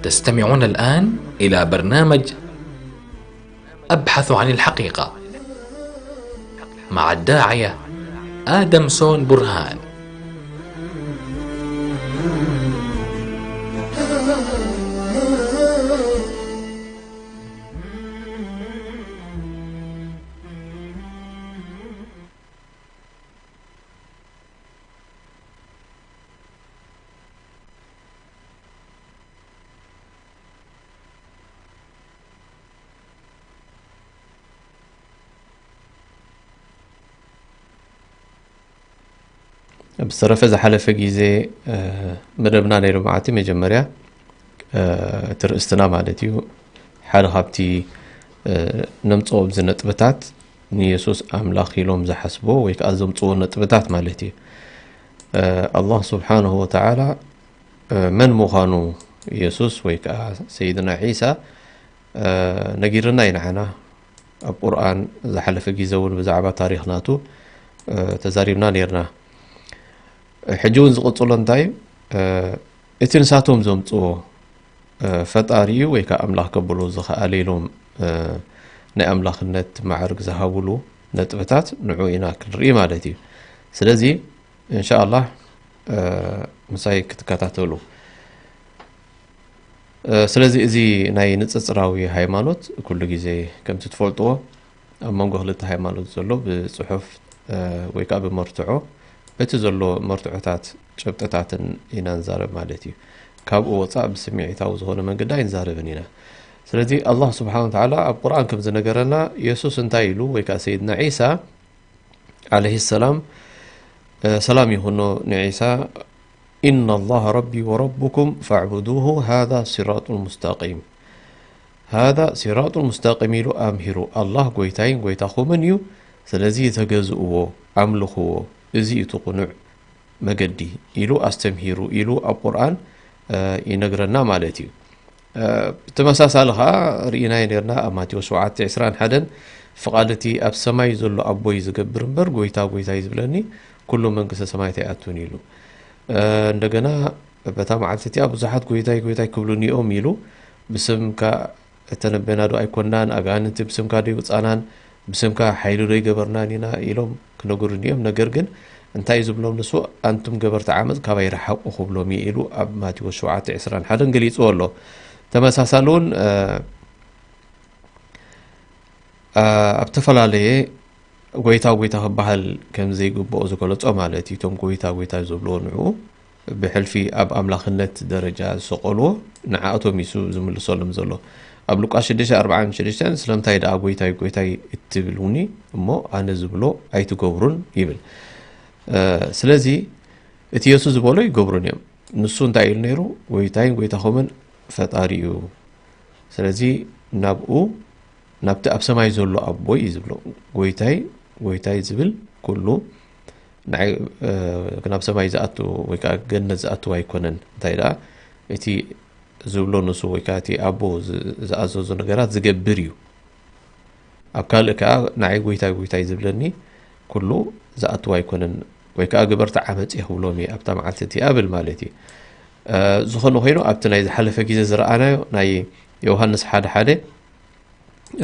تستمعون الآن إلى برنامج أبحث عن الحقيقة مع الداعية آدم سون برهان. ብዝተረፈ ዝሓለፈ ግዜ፣ እ፣ መደብና ናይ ሎማዓቲ መጀመርያ፣ እ፣ እቲ ርእስትና ማለት እዩ፣ ሓደ ካብቲ፣ እ፣ ነምጽኦ ኣብዚ ነጥብታት ንየሱስ ኣምላኽ ኢሎም ዝሓስብዎ ወይ ከኣ ዘምጽዎ ነጥብታት ማለት እዩ። እ፣ ኣላህ ስብሓንሁ ወተዓላ፣ እ፣ መን ምዃኑ የሱስ ወይ ከኣ ሰይድና ዒሳ፣ እ፣ ነጊርና እዩ ንዓና። ኣብ ቁርኣን ዝሓለፈ ግዜ እውን ብዛዕባ ታሪኽ ናቱ፣ እ፣ ተዛሪብና ነይርና። ሕጂ እውን ዝቕጽሎ እንታይ እዩ? እ፣ እቲ ንሳቶም ዘምጽዎ፣ እ፣ ፈጣሪ እዩ ወይ ከኣ ኣምላኽ ከብሉ ዝኸኣለ ኢሎም፣ እ፣ ናይ ኣምላኽነት ማዕርግ ዝሃብሉ ነጥብታት ንዑ ኢና ክንርኢ ማለት እዩ። ስለዚ፣ እንሻኣላህ፣ እ፣ ምሳይ ክትከታተሉ። እ፣ ስለዚ እዚ ናይ ንጽጽራዊ ሃይማኖት ኩሉ ግዜ ከምቲ ትፈልጥዎ ኣብ መንጎ ክልተ ሃይማኖት ዘሎ ብጽሑፍ፣ እ፣ ወይ ከኣ ብመርትዖ እቲ ዘሎ መርትዖታት ጭብጥታትን ኢና ንዛረብ ማለት እዩ። ካብኡ ወጻእ ብስምዒታዊ ዝኾነ መንገዲ ኣይንዛረብን ኢና። ስለዚ ኣላህ ስብሓን ወተዓላ ኣብ ቁርኣን ከም ዝነገረና የሱስ እንታይ ኢሉ ወይ ከኣ ሰይድና ዒሳ ዓለይሂ ሰላም፣ እ፣ ሰላም ይኹኖ ንዒሳ፣ "ኢነ ኣላህ ረቢ ወረቡኩም ፈዕቡዱሁ ሃዛ ሲራጡል ሙስተቂም። ሃዛ ሲራጡል ሙስተቂም" ኢሉ ኣምሂሩ። ኣላህ ጎይታይን ጎይታኹምን እዩ፣ ስለዚ ተገዝእዎ፣ ኣምልኽዎ፣ እዚ እዩ እቲ ቅኑዕ መገዲ ኢሉ ኣስተምሂሩ ኢሉ ኣብ ቁርኣን፣ እ፣ ይነግረና ማለት እዩ። እ፣ ብተመሳሳሊ ኸዓ ርኢናዮ ነርና ኣብ ማቴዎስ ሸውዓተ ዕስራን ሓደን፣ "ፍቓድ እቲ ኣብ ሰማይ ዘሎ ኣቦይ ዝገብር እምበር፣ ጎይታ፣ ጎይታይ ዝብለኒ፣ ኩሉ መንግስተ ሰማያት ኣይኣቱን" ኢሉ። እ፣ እንደገና፣ "በታ መዓልቲ እቲኣ ብዙሓት ጎይታይ፣ ጎይታይ ክብሉኒ እዮም" ኢሉ። "ብስምካ እተነበና ዶ ኣይኮናን? ኣጋንንቲ ብስምካ ዶ ይውጻናን? ብስምካ ሓይሊ ዶ ይገበርናን ኢና?" ኢሎም ክነግሩኒ እዮም። ነገር ግን እንታይ እዩ ዝብሎም ንሱ? "ኣንቱም ገበርቲ ዓመጽ ካባይ ርሓቑ" ክብሎም እዩ ኢሉ ኣብ ማቴዎስ ሸውዓተ ዕስራን ሓደን ገሊጽዎ ኣሎ። ተመሳሳሊ እውን፣ እ፣ እ፣ ኣብ ዝተፈላለየ ጎይታ፣ ጎይታ ክበሃል ከም ዘይግብኦ ዝገለጾ ማለት እዩ። እቶም ጎይታ፣ ጎይታ ዝብልዎ ንዕኡ ብሕልፊ ኣብ ኣምላኽነት ደረጃ ዝሰቐልዎ ንዓኣቶም እዩ ዝምልሰሎም ዘሎ። ኣብ ሉቃስ ሽዱሽተ ኣርብዓን ሽዱሽተን፣ "ስለምንታይ ደኣ ጎይታይ፣ ጎይታይ እትብሉኒ እሞ ኣነ ዝብሎ ኣይትገብሩን?" ይብል። እ፣ ስለዚ እቲ የሱስ ዝበሎ ይገብሩን እዮም። ንሱ እንታይ ኢሉ ነይሩ? "ጎይታይን ጎይታኹምን ፈጣሪ እዩ። ስለዚ ናብኡ፣ ናብቲ ኣብ ሰማይ ዘሎ ኣቦይ" እዩ ዝብሎ። "ጎይታይ፣ ጎይታይ" ዝብል ኩሉ ንዓይ፣ እ፣ ናብ ሰማይ ዝኣቱ ወይ ከኣ ገነት ዝኣቱ ኣይኮነን። እንታይ ደኣ እቲ ዝብሎ ንሱ ወይ ከኣ እቲ ኣቦ ዝ-፣ ዝኣዘዞ ነገራት ዝገብር እዩ። ኣብ ካልእ ከኣ ንዓይ ጎይታይ፣ ጎይታይ ዝብለኒ ኩሉ ዝኣቱ ኣይኮነን፣ ወይ ከኣ ግበርቲ ዓመጽ እየ ክብሎም እየ ኣብታ መዓልቲ እቲኣ እብል ማለት እዩ። እ፣ ዝኾነ ኮይኑ ኣብቲ ናይ ዝሓለፈ ግዜ ዝረኣናዮ ናይ ዮሃንስ ሓደ ሓደ፣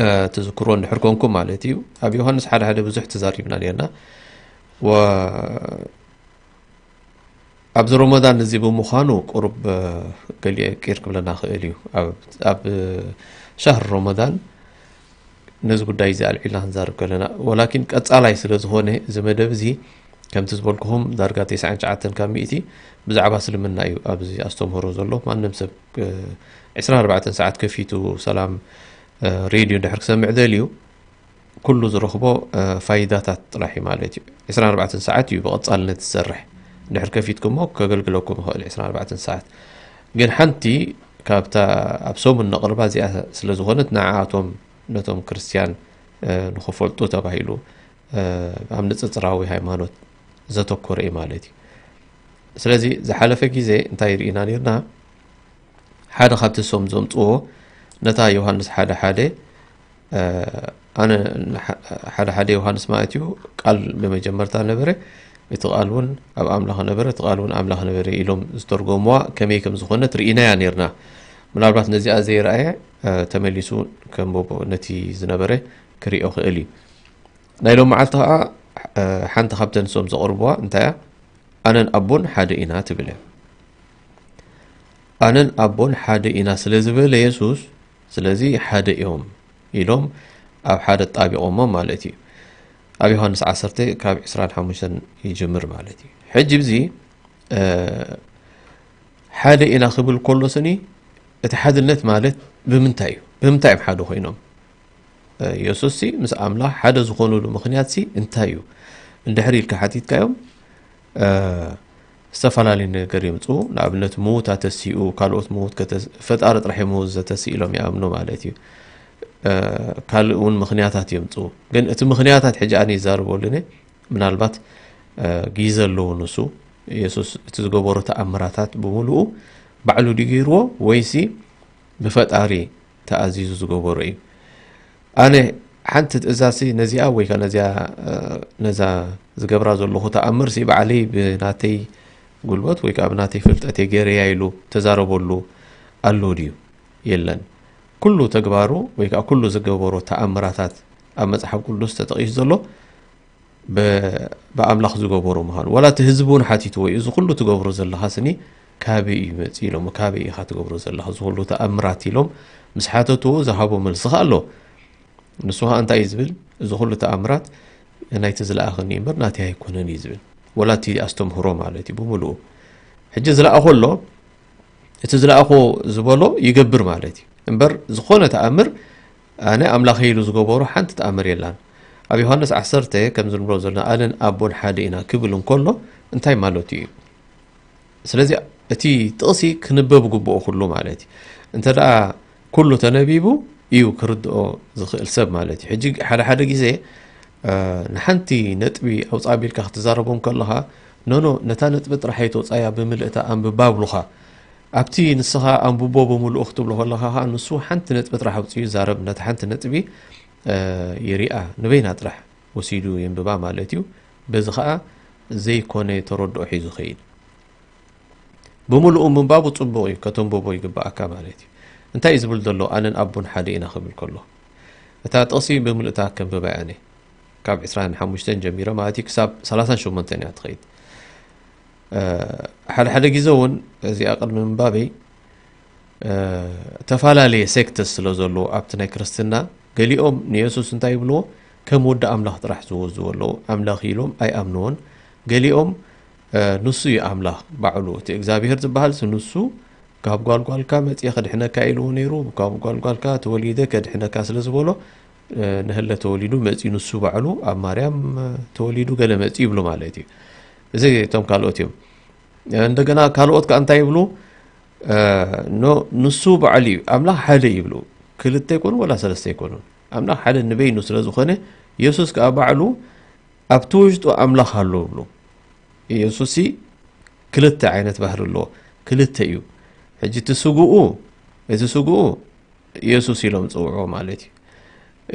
እ፣ ትዝክርዎ እንድሕር ኮንኩም ማለት እዩ። ኣብ ዮሃንስ ሓደ ሓደ ብዙሕ ተዛሪብና ነርና። ወ-፣ ኣብዚ ሮመዳን እዚ ብምዃኑ ቁሩብ፣ እ፣ ገሊኡ ቂር ክብለና ክእል እዩ። ኣብ፣ ኣብ ሻህር ሮመዳን ነዚ ጉዳይ እዚ ኣልዒልና ክንዛረብ ከለና፣ ወላኪን ቀጻላይ ስለ ዝኾነ እዚ መደብ እዚ ከምቲ ዝበልኩኹም ዳርጋ ተስዓን ትሽዓተን ካብ ሚእቲ ብዛዕባ እስልምና እዩ ኣብዚ ኣስተምህሮ ዘሎ። ማንም ሰብ፣ እ፣ ዕስራን ኣርባዕተን ሰዓት ከፊቱ ሰላም፣ እ፣ ሬድዮ እንድሕር ክሰምዕ ደልዩ፣ ኩሉ ዝረኽቦ፣ እ፣ ፋይዳታት ጥራሕ እዩ ማለት እዩ። ዕስራን ኣርባዕተን ሰዓት እዩ ብቐጻልነት ዝሰርሕ። እንድሕር ከፊትኩሞ ከገልግለኩም ይኽእል ዕስራን ኣርባዕተን ሰዓት። ግን ሓንቲ ካብታ ኣብ ሰሙን ነቕርባ እዚኣ ስለ ዝኾነት ንዓኣቶም ነቶም ክርስትያን ንኽፈልጡ ተባሂሉ ኣብ ንፅፅራዊ ሃይማኖት ዘተኮረ እዩ ማለት እዩ። ስለዚ ዝሓለፈ ግዜ እንታይ ርኢና ነርና? ሓደ ካብቲ እሶም ዘምፅዎ ነታ ዮሃንስ ሓደ ሓደ ኣነ ሓደ ሓደ ዮሃንስ ማለት እዩ፣ ቃል ብመጀመርታ ነበረ፣ እቲ ቃል እውን ኣብ ኣምላኽ ነበረ፣ እቲ ቃል እውን ኣምላኽ ነበረ ኢሎም ዝተርጎምዋ ከመይ ከም ዝኾነት ርኢናያ ነርና። ምናልባት ነዚኣ ዘይረኣየ ተመሊሱ ከንበቦ ነቲ ዝነበረ ክሪኦ ክእል እዩ። ናይ ሎም መዓልቲ ከዓ ሓንቲ ካብተን እሶም ዘቕርብዋ እንታይ እያ? ኣነን ኣቦን ሓደ ኢና ትብል እያ። ኣነን ኣቦን ሓደ ኢና ስለ ዝበለ የሱስ፣ ስለዚ ሓደ እዮም ኢሎም ኣብ ሓደ ጣቢቖሞ ማለት እዩ። ኣብ ዮሃንስ ዓሰርተ ካብ ዕስራን ሓሙሽተን ይጅምር ማለት እዩ። ሕጂ ብዚ ሓደ ኢና ክብል ከሎ ስኒ እቲ ሓድነት ማለት ብምንታይ እዩ? ብምንታይ እዮም ሓደ ኮይኖም? የሱስ ሲ ምስ ኣምላኽ ሓደ ዝኾኑሉ ምኽንያት ሲ እንታይ እዩ? እንድሕር ኢልካ ሓቲትካዮም ዝተፈላለዩ ነገር የምፅኡ። ንኣብነት ምዉት ኣተሲኡ፣ ካልኦት ምዉት ፈጣሪ ጥራሕ ምዉት ዘተሲ ኢሎም ይኣምኑ ማለት እዩ። ካልእ እውን ምኽንያታት የምፅኡ። ግን እቲ ምኽንያታት ሕጂ ኣነ ይዛረበሉኒ ምናልባት ጊዘ ኣለዎ ንሱ። የሱስ እቲ ዝገበሮ ተኣምራታት ብምሉኡ ባዕሉ ድዩ ገይርዎ ወይሲ ብፈጣሪ ተኣዚዙ ዝገበሮ እዩ? ኣነ ሓንቲ ትእዛዝሲ ነዚኣ ወይ ከዓ ነዚኣ ነዛ ዝገብራ ዘለኹ ተኣምርሲ ባዕለይ ብናተይ ጉልበት ወይ ከዓ ብናተይ ፍልጠት እየ ገይረያ ኢሉ ተዛረበሉ ኣሎ ድዩ? የለን። ኩሉ ተግባሩ ወይ ከዓ ኩሉ ዝገበሮ ተኣምራታት ኣብ መፅሓፍ ቅዱስ ተጠቒሱ ዘሎ ብኣምላኽ ዝገበሮ ምዃኑ። ዋላ እቲ ህዝቢ እውን ሓቲትዎ እዩ፣ እዚ ኩሉ ትገብሮ ዘለኻ ስኒ ካበይ እዩ መፂ ኢሎም፣ ካበይ ኢኻ ትገብሮ ዘለኻ እዚ ኩሉ ተኣምራት ኢሎም ምስ ሓተትዎ ዝሃቦ መልሲ ኸዓ ኣሎ። ንሱ ኸዓ እንታይ እዩ ዝብል? እዚ ኩሉ ተኣምራት ናይቲ ዝለኣኸኒ እምበር ናተይ ኣይኮነን እዩ ዝብል። ወላ እቲ ኣስተምህሮ ማለት እዩ ብምሉኡ። ሕጂ ዝለኣኾ ኣሎ፣ እቲ ዝለኣኾ ዝበሎ ይገብር ማለት እዩ። እምበር ዝኾነ ተኣምር ኣነ ኣምላኸ ኢሉ ዝገበሮ ሓንቲ ተኣምር የላን። ኣብ ዮሃንስ ዓሰርተ ከም ዝንብሮ ዘለና ኣነን ኣቦን ሓደ ኢና ክብል እንከሎ እንታይ ማለቱ እዩ? ስለዚ እቲ ጥቕሲ ክንበብ ግብኦ ኩሉ ማለት እዩ። እንተ ደኣ ኩሉ ተነቢቡ እዩ ክርድኦ ዝኽእል ሰብ ማለት እዩ። ሕጂ ሓደ ሓደ ግዜ ንሓንቲ ነጥቢ ኣውፃ ቢልካ ክትዛረቦም ከለኻ ኖኖ ነታ ነጥቢ ጥራሕ ኣይተውፃያ ብምልእታ ኣንብባ ብሉኻ። ኣብቲ ንስኻ ኣንብቦ ብምልኡ ክትብሎ ከለኻ ከዓ ንሱ ሓንቲ ነጥቢ ጥራሕ ኣውፅኡ ይዛረብ፣ ነታ ሓንቲ ነጥቢ ይሪኣ ንበይና ጥራሕ ወሲዱ የንብባ ማለት እዩ። በዚ ከዓ ዘይኮነ ተረድኦ ሒዙ ኸይድ። ብምልኡ ምንባቡ ፅቡቕ እዩ፣ ከተንብቦ ይግባኣካ ማለት እዩ። እንታይ እዩ ዝብል ዘሎ? ኣነን ኣቦን ሓደ ኢና ክብል ከሎ እታ ጥቕሲ ብምልእታ ከንብባ እያ። ካብ ዕስራን ሓሙሽተን ጀሚረ ማለት እዩ ክሳብ ሰላሳን ሸሞንተን እያ ትኸይድ። ሓደ ሓደ ግዜ እውን እዚኣ ቅድሚ ምንባበይ ተፈላለየ ሴክትስ ስለ ዘለዎ ኣብቲ ናይ ክርስትና ገሊኦም ንየሱስ እንታይ ይብልዎ? ከም ወዲ ኣምላኽ ጥራሕ ዝወዝዎ ኣለዉ። ኣምላኽ ኢሎም ኣይኣምንዎን። ገሊኦም ንሱ እዩ ኣምላኽ ባዕሉ፣ እቲ እግዚኣብሄር ዝበሃል ንሱ ካብ ጓልጓልካ መፅየ ከድሕነካ ኢልዎ ነይሩ፣ ካብ ጓልጓልካ ተወሊደ ከድሕነካ ስለ ዝበሎ ንህለ ተወሊዱ መፂ፣ ንሱ ባዕሉ ኣብ ማርያም ተወሊዱ ገለ መፂ ይብሉ ማለት እዩ። እዚ እቶም ካልኦት እዮም። እንደገና ካልኦት ከዓ እንታይ ይብሉ? ንሱ ባዕሉ እዩ ኣምላኽ ሓደ ይብሉ። ክልተ ይኮኑ ወላ ሰለስተ ይኮኑ፣ ኣምላኽ ሓደ ንበይኑ ስለ ዝኾነ የሱስ ከዓ ባዕሉ ኣብቲ ውሽጡ ኣምላኽ ኣሎ ይብሉ። የሱስ ክልተ ዓይነት ባህሪ ኣለዎ፣ ክልተ እዩ። ሕጂ እቲ ስግኡ እቲ ስግኡ የሱስ ኢሎም ዝፅውዕዎ ማለት እዩ።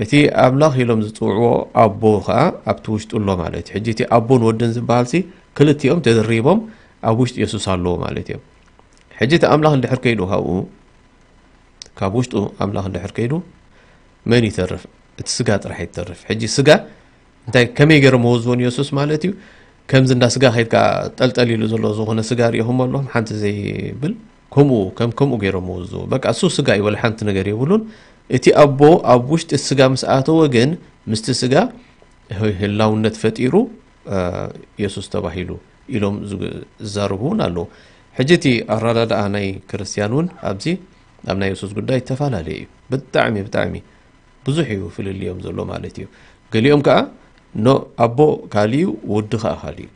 እቲ ኣምላኽ ኢሎም ዝፅውዕዎ ኣቦ ከዓ ኣብቲ ውሽጡ ኣሎ ማለት እዩ። ሕጂ እቲ ኣቦን ወድን ዝበሃል ሲ ክልቲኦም ተደሪቦም ኣብ ውሽጢ የሱስ ኣለዎ ማለት እዮም። ሕጂ እቲ ኣምላኽ እንድሕር ከይዱ ካብኡ ካብ ውሽጡ ኣምላኽ እንድሕር ከይዱ መን ይተርፍ? እቲ ስጋ ጥራሕ ይተርፍ። ሕጂ ስጋ እንታይ ከመይ ገይሮም ወዝዎ ንየሱስ ማለት እዩ? ከምዚ እንዳ ስጋ ከይድካ ጠልጠል ኢሉ ዘሎ ዝኾነ ስጋ ሪኢኹም ኣለኹም ሓንቲ ዘይብል ከምኡ ከም ከምኡ ገይሮም ወዝዎ። በቃ እሱ ስጋ እዩ ወላ ሓንቲ ነገር የብሉን። እቲ ኣቦ ኣብ ውሽጢ ስጋ ምስ ኣተወ ግን ምስቲ ስጋ ህላውነት ፈጢሩ የሱስ ተባሂሉ ኢሎም ዝዛረቡ እውን ኣለዉ። ሕጂ እቲ ኣረዳድኣ ናይ ክርስትያን እውን ኣብዚ ኣብ ናይ የሱስ ጉዳይ ዝተፈላለየ እዩ። ብጣዕሚ ብጣዕሚ ብዙሕ እዩ ፍልልዮም ዘሎ ማለት እዩ። ገሊኦም ከዓ ኖ ኣቦ ካልእ እዩ፣ ወዲ ከዓ ካልእ እዩ።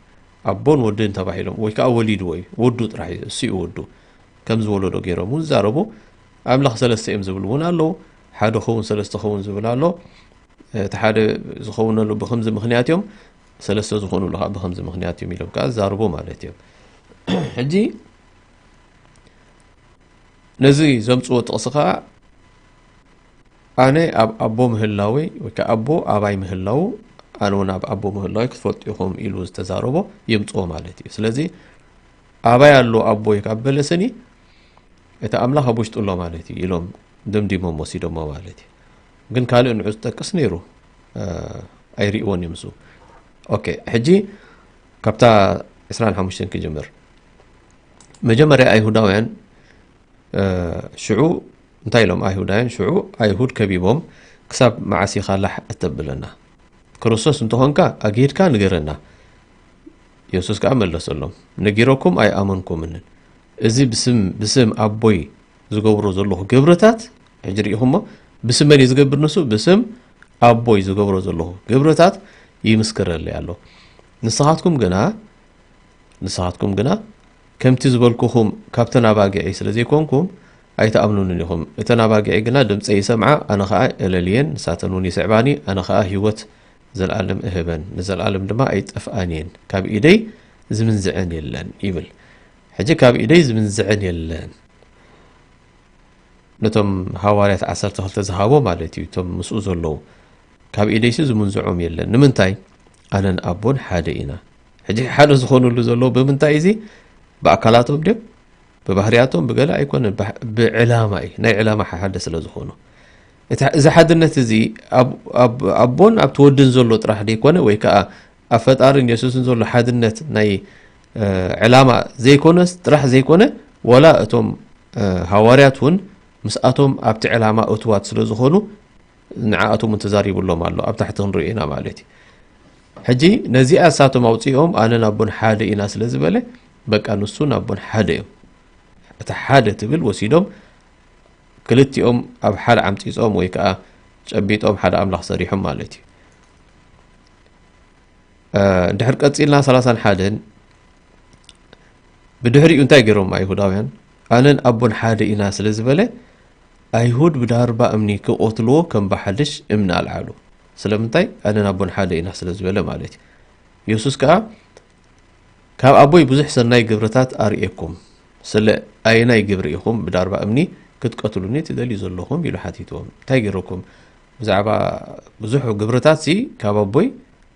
ኣቦን ወድን ተባሂሎም ወይ ከዓ ወሊድዎ እዩ፣ ወዱ ጥራሕ እዩ፣ እሱ እዩ ወዱ ከም ዝወለዶ ገይሮም እውን ዝዛረቡ። ኣምላኽ ሰለስተ እዮም ዝብል እውን ኣለዉ። ሓደ ኸውን ሰለስተ ኸውን ዝብል ኣሎ። እቲ ሓደ ዝኸውነሉ ብኸምዚ ምኽንያት እዮም፣ ሰለስተ ዝኾኑሉ ከዓ ብኸምዚ ምኽንያት እዮም ኢሎም ከዓ ዝዛርቡ ማለት እዮም። ሕጂ ነዚ ዘምፅዎ ጥቕሲ ከዓ ኣነ ኣብ ኣቦ ምህላወይ ወይ ከዓ ኣቦ ኣባይ ምህላው ኣነ እውን ኣብ ኣቦ ምህላወይ ክትፈልጡ ኢኹም ኢሉ ዝተዛረቦ የምፅዎ ማለት እዩ። ስለዚ ኣባይ ኣሎ ኣቦይ ካብ በለሰኒ እቲ ኣምላኽ ኣብ ውሽጡ ኣሎ ማለት እዩ ኢሎም ደምዲሞም ወሲዶሞ ማለት እዩ። ግን ካልእ ንዑ ዝጠቅስ ነይሩ ኣይርእዎን እዮም እሱ። ኦኬ፣ ሕጂ ካብታ ዕስራን ሓሙሽተን ክጅምር። መጀመርያ ኣይሁዳውያን ሽዑ እንታይ ኢሎም ኣይሁዳውያን? ሽዑ ኣይሁድ ከቢቦም፣ ክሳብ መዓስ ኢኻ ላሕ እተብለና? ክርስቶስ እንተኾንካ ኣግሂድካ ንገረና። የሱስ ከኣ መለሰሎም፣ ነጊረኩም ኣይኣመንኩምንን። እዚ ብስም ብስም ኣቦይ ዝገብሮ ዘለኹ ግብርታት፣ ሕጂ ርኢኹሞ፣ ብስም መን እዩ ዝገብር ንሱ? ብስም ኣቦይ ዝገብሮ ዘለኹ ግብርታት ይምስክረለይ ኣሎ። ንስኻትኩም ግና ንስኻትኩም ግና ከምቲ ዝበልኩኹም ካብ ተናባግዒ ስለ ዘይኮንኩም ኣይትኣምኑንን ኢኹም። እተን ኣባግዒ ግና ድምፀይ ይሰምዓ፣ ኣነ ኸኣ እለልየን፣ ንሳተን እውን ይስዕባኒ፣ ኣነ ኸኣ ህይወት ዘለኣለም እህበን፣ ንዘለኣለም ድማ ኣይጠፍኣን እየን። ካብ ኢደይ ዝምንዝዐን የለን ይብል። ሕጂ ካብ ኢደይ ዝምንዝዐን የለን። ነቶም ሃዋርያት ዓሰርተ ክልተ ዝሃቦ ማለት እዩ፣ እቶም ምስኡ ዘለዉ። ካብ ኢደይሲ ዝምንዝዖም የለን። ንምንታይ? ኣነን ኣቦን ሓደ ኢና። ሕጂ ሓደ ዝኾኑሉ ዘለዉ ብምንታይ እዚ? ብኣካላቶም ድዮም? ብባህርያቶም ብገለ ኣይኮነን፣ ብሕ-፣ ብዕላማ እዩ። ናይ ዕላማ ሓደ ስለ ዝኾኑ። እቲ፣ እዚ ሓድነት እዚ ኣብ፣ ኣብ ኣቦን ኣብቲ ወድን ዘሎ ጥራሕ ደይኮነ ወይ ከኣ ኣብ ፈጣርን የሱስን ዘሎ ሓድነት ናይ፣ እ፣ ዕላማ ዘይኮነስ፣ ጥራሕ ዘይኮነ፣ ዋላ እቶም፣ እ፣ ሃዋርያት እውን ምስኣቶም ኣብቲ ዕላማ እቱዋት ስለ ዝኾኑ ንዓኣቶም እውን ተዛሪቡሎም ኣሎ። ኣብ ታሕቲ ክንሪኦ ኢና ማለት እዩ። ሕጂ ነዚኣ እሳቶም ኣውፂኦም ኣነን ኣቦን ሓደ ኢና ስለ ዝበለ፣ በቃ ንሱን ኣቦን ሓደ እዮም። እቲ ሓደ ትብል ወሲዶም ክልቲኦም ኣብ ሓደ ዓምፂፆም ወይ ከዓ ጨቢጦም ሓደ ኣምላኽ ሰሪሖም ማለት እዩ። እ፣ እንድሕር ቀፂልና ሰላሳን ሓደን ብድሕሪኡ እንታይ ገይሮም ኣይሁዳውያን? ኣነን ኣቦን ሓደ ኢና ስለ ዝበለ፣ ኣይሁድ ብዳርባ እምኒ ክቐትልዎ ከም ብሓድሽ እምኒ ኣልዓሉ። ስለምንታይ? ኣነን ኣቦን ሓደ ኢና ስለ ዝበለ ማለት እዩ። የሱስ ከኣ፣ ካብ ኣቦይ ብዙሕ ሰናይ ግብርታት ኣርእየኩም፣ ስለ ኣየናይ ግብሪ ኢኹም ብዳርባ እምኒ ክትቀትሉኒ ትደልዩ ዘለኹም? ኢሉ ሓቲትዎም። እንታይ ገይረኩም? ብዛዕባ ብዙሕ ግብርታት ሲ ካብ ኣቦይ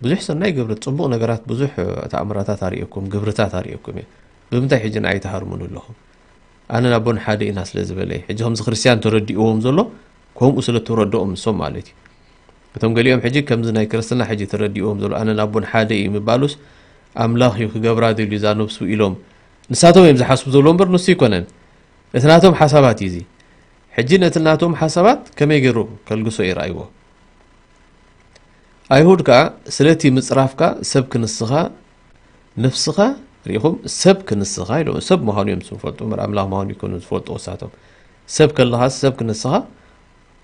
ብዙሕ ሰናይ ግብሪ፣ ጽቡቕ ነገራት፣ ብዙሕ ተኣምራታት ኣርእየኩም፣ ግብርታት ኣርእየኩም እየ። ብምንታይ ሕጂ ንዓይ ትሃርሙኒ ኣለኹም? ኣነን ኣቦን ሓደ ኢና ስለ ዝበለ እዩ። ሕጂ ከምዚ ክርስትያን ተረዲእዎም ዘሎ፣ ከምኡ ስለ ተረድኦም ንሶም ማለት እዩ። እቶም ገሊኦም ሕጂ ከምዚ ናይ ክርስትና ሕጂ ተረዲእዎም ዘሎ፣ ኣነን ኣቦን ሓደ እዩ ምባሉስ፣ ኣምላኽ እዩ ክገብራ ደልዩ እዛ ነብሱ ኢሎም፣ ንሳቶም እዮም ዝሓስቡ ዘሎ እምበር ንሱ ኣይኮነን። እቲ ናቶም ሓሳባት እዩ እዚ። ሕጂ ነቲ ናቶም ሓሳባት ከመይ ገይሩ ከልግሶ ይረኣይዎ? ኣይሁድ ከኣ ስለቲ ምጽራፍካ ሰብ ክንስኻ ነፍስኻ ርኢኹም፣ ሰብ ክንስኻ ኢሎም፣ ሰብ ምዃኑ እዮም ዝፈልጡ እምበር ኣምላኽ ምዃኑ ይኮኑ ዝፈልጡ ወሳቶም። ሰብ ከለኻስ ሰብ ክንስኻ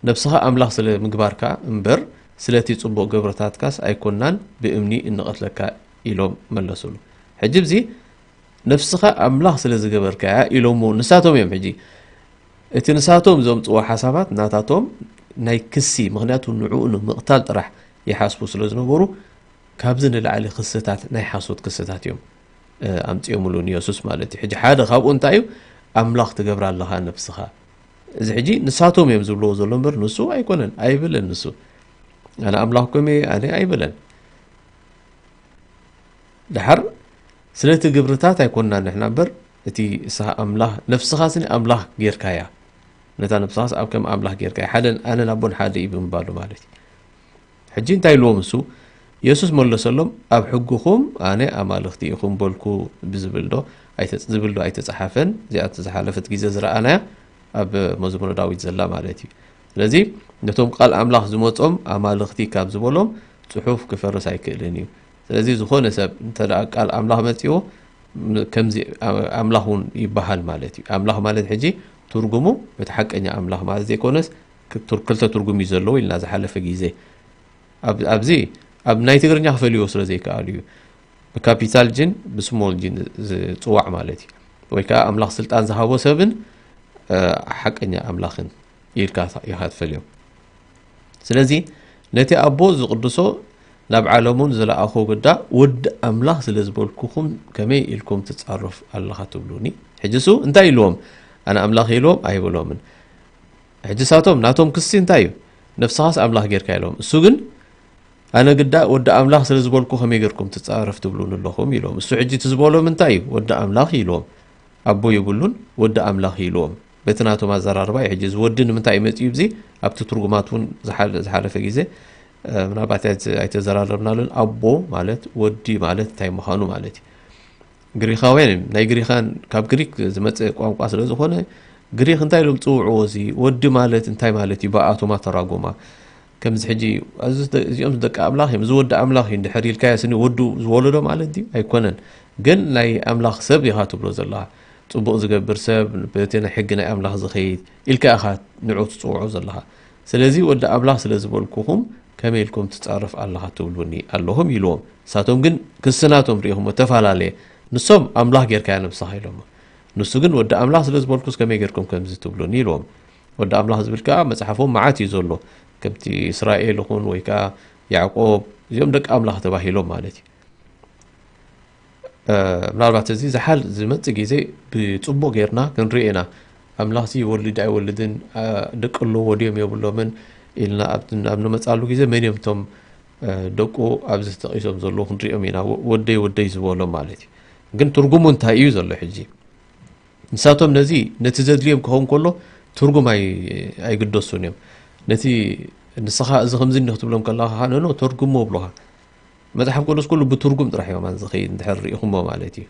ነፍስኻ ኣምላኽ ስለ ምግባርካ እምበር ስለቲ ጽቡቕ ግብርታትካስ ኣይኮናን ብእምኒ እንቐትለካ ኢሎም መለሱሉ። ሕጂ እዚ ነፍስኻ ኣምላኽ ስለ ዝገበርካያ ኢሎሞ ንሳቶም እዮም። ሕጂ እቲ ንሳቶም ዘምጽዎ ሓሳባት ናታቶም ናይ ክሲ፣ ምኽንያቱ ንዕኡ ንምቕታል ጥራሕ ይሓስቡ ስለ ዝነበሩ ካብዚ ንላዕሊ ክስታት፣ ናይ ሓሶት ክስታት እዮም፣ እ፣ ኣምጺኦምሉ ንየሱስ ማለት እዩ። ሕጂ ሓደ ካብኡ እንታይ እዩ? ኣምላኽ ትገብራ ኣለኻ ነፍስኻ። እዚ ሕጂ ንሳቶም እዮም ዝብልዎ ዘሎ እምበር ንሱ ኣይኮነን፣ ኣይብልን ንሱ። ኣነ ኣምላኽኩም እየ፣ ኣነ ኣይብለን። ደሓር ስለቲ ግብርታት ኣይኮንና ንሕና እምበር እቲ ንስኻ ኣምላኽ፣ ነፍስኻ ስኒ ኣምላኽ ጌርካያ። ነታ ነፍስኻስ ኣብ ከም ኣምላኽ ጌርካያ። ሓደ፣ ኣነን ኣቦን ሓደ እዩ ብምባሉ ማለት እዩ። ሕጂ እንታይ ኢልዎም እሱ? የሱስ መለሰሎም፣ ኣብ ሕግኹም ኣነ ኣማልኽቲ ኢኹም በልኩ ብዝብል ዶ ኣይተ-፣ ዝብል ዶ ኣይተጸሓፈን? እዚኣ እቲ ዝሓለፈት ግዜ ዝረኣናያ ኣብ መዝሙረ ዳዊት ዘላ ማለት እዩ። ስለዚ ነቶም ቃል ኣምላኽ ዝመጾም ኣማልኽቲ ካብ ዝበሎም ጽሑፍ ክፈርስ ኣይክእልን እዩ። ስለዚ ዝኾነ ሰብ እንተ ደኣ ቃል ኣምላኽ መጺዎ፣ ም-፣ ከምዚ ኣ-፣ ኣምላኽ እውን ይበሃል ማለት እዩ። ኣምላኽ ማለት ሕጂ ትርጉሙ እቲ ሓቀኛ ኣምላኽ ማለት ዘይኮነስ፣ ክ-፣ ትር-፣ ክልተ ትርጉም እዩ ዘለዎ ኢልና ዝሓለፈ ግዜ። ኣብ-፣ ኣብዚ ኣብ ናይ ትግርኛ ክፈልይዎ ስለ ዘይከኣሉ እዩ። ብካፒታል ጅን ብስሞል ጅን ዝጽዋዕ ማለት እዩ። ወይ ከኣ ኣምላኽ ስልጣን ዝሃቦ ሰብን፣ እ፣ ሓቀኛ ኣምላኽን ኢልካ ኢኻ ትፈልዮም። ስለዚ ነቲ ኣቦ ዝቕድሶ ናብ ዓለሙን ዝለኣኾ ግዳ ወዲ ኣምላኽ ስለ ዝበልኩኹም ከመይ ኢልኩም ትጻረፍ ኣለኻ ትብሉኒ? ሕጂ እሱ እንታይ ኢልዎም? ኣነ ኣምላኽ ኢልዎም ኣይብሎምን። ሕጂ ሳቶም ናቶም ክሲ እንታይ እዩ? ነፍስኻስ ኣምላኽ ጌርካ ኢሎም። እሱ ግን ኣነ ግዳ ወዲ ኣምላኽ ስለ ዝበልኩ ከመይ ጌርኩም ትጻረፍ ትብሉኒ ኣለኹም ኢሎም። እሱ ሕጂ እቲ ዝበሎም እንታይ እዩ? ወዲ ኣምላኽ ኢልዎም። ኣቦ የብሉን፣ ወዲ ኣምላኽ ኢልዎም። በቲ ናቶም ኣዘራርባ እዩ። ሕጂ እዚ ወዲ ንምንታይ እዩ መጺኡ? እዚ ኣብቲ ትርጉማት እውን ዝሓለ-፣ ዝሓለፈ ግዜ፣ እ፣ ምናልባት ኣይተ-፣ ኣይተዘራረብናሉን። ኣቦ ማለት፣ ወዲ ማለት እንታይ ምዃኑ ማለት እዩ። ግሪኻውያን እዮም። ናይ ግሪኻን፣ ካብ ግሪክ ዝመጸ ቋንቋ ስለ ዝኾነ፣ ግሪኽ እንታይ ኢሎም ዝጽውዕዎ እዚ ወዲ ማለት እንታይ ማለት እዩ? ብኣቶም ኣተራጎማ። ከምዚ ሕጂ፣ እዚ ደ-፣ እዚኦም ደቂ ኣምላኽ እዮም፣ እዚ ወዲ ኣምላኽ እዩ እንድሕር ኢልካዮ፣ ስኒ ወዱ ዝወለዶ ማለት ድዩ? ኣይኮነን። ግን ናይ ኣምላኽ ሰብ ኢኻ ትብሎ ዘለኻ። ጽቡቕ ዝገብር ሰብ፣ በቲ ናይ ሕጊ ናይ ኣምላኽ ዝኸይድ ኢልካ ኢኻ ንዑ ትጽውዖ ዘለኻ። ስለዚ ወዲ ኣምላኽ ስለ ዝበልኩኹም ከመይ ኢልኩም ትጻረፍ ኣለኻ ትብሉኒ ኣለኹም ኢልዎም። ንሳቶም ግን ክሲ ናቶም ርኢኹሞ ተፈላለየ። ንሶም ኣምላኽ ጌርካያ ነብስኻ ኢሎሞ። ንሱ ግን ወዲ ኣምላኽ ስለ ዝበልኩስ ከመይ ጌርኩም ከምዚ ትብሉኒ ኢልዎም። ወዲ ኣምላኽ ዝብል ከኣ መጽሓፎም መዓት እዩ ዘሎ። ከምቲ እስራኤል ይኹን ወይ ከኣ ያዕቆብ፣ እዚኦም ደቂ ኣምላኽ ተባሂሎም ማለት እዩ። እ፣ ምናልባት እዚ ዝሓል ዝመጽእ ግዜ ብጽቡቕ ጌርና ክንርኢ ኢና። ኣምላኽሲ ይወልድ ኣይወልድን፣ እ፣ ደቂ ኣለዎ ድዮም የብሎምን ኢልና ኣብ፣ ኣብ ንመጽኣሉ ግዜ መን እዮም እቶም፣ እ፣ ደቁ ኣብዚ ተጠቒሶም ዘለዉ ክንሪኦም ኢና። ወ-፣ ወደይ ወደይ ዝበሎም ማለት እዩ። ግን ትርጉሙ እንታይ እዩ ዘሎ ሕጂ? ንሳቶም ነዚ፣ ነቲ ዘድልዮም ክኸውን ከሎ ትርጉም ኣይ-፣ ኣይግደሱን እዮም። ነቲ ንስኻ እዚ ከምዚ እንዲኹ ትብሎም ከለኻ ኸዓ፣ ኖ፣ ኖ፣ ተርጉሞ ብሉኻ። መጽሓፍ ቅዱስ ኩሉ ብትርጉም ጥራሕ እዩ ከማን ዝኸይድ እንድሕር ርኢኹሞ ማለት እዩ።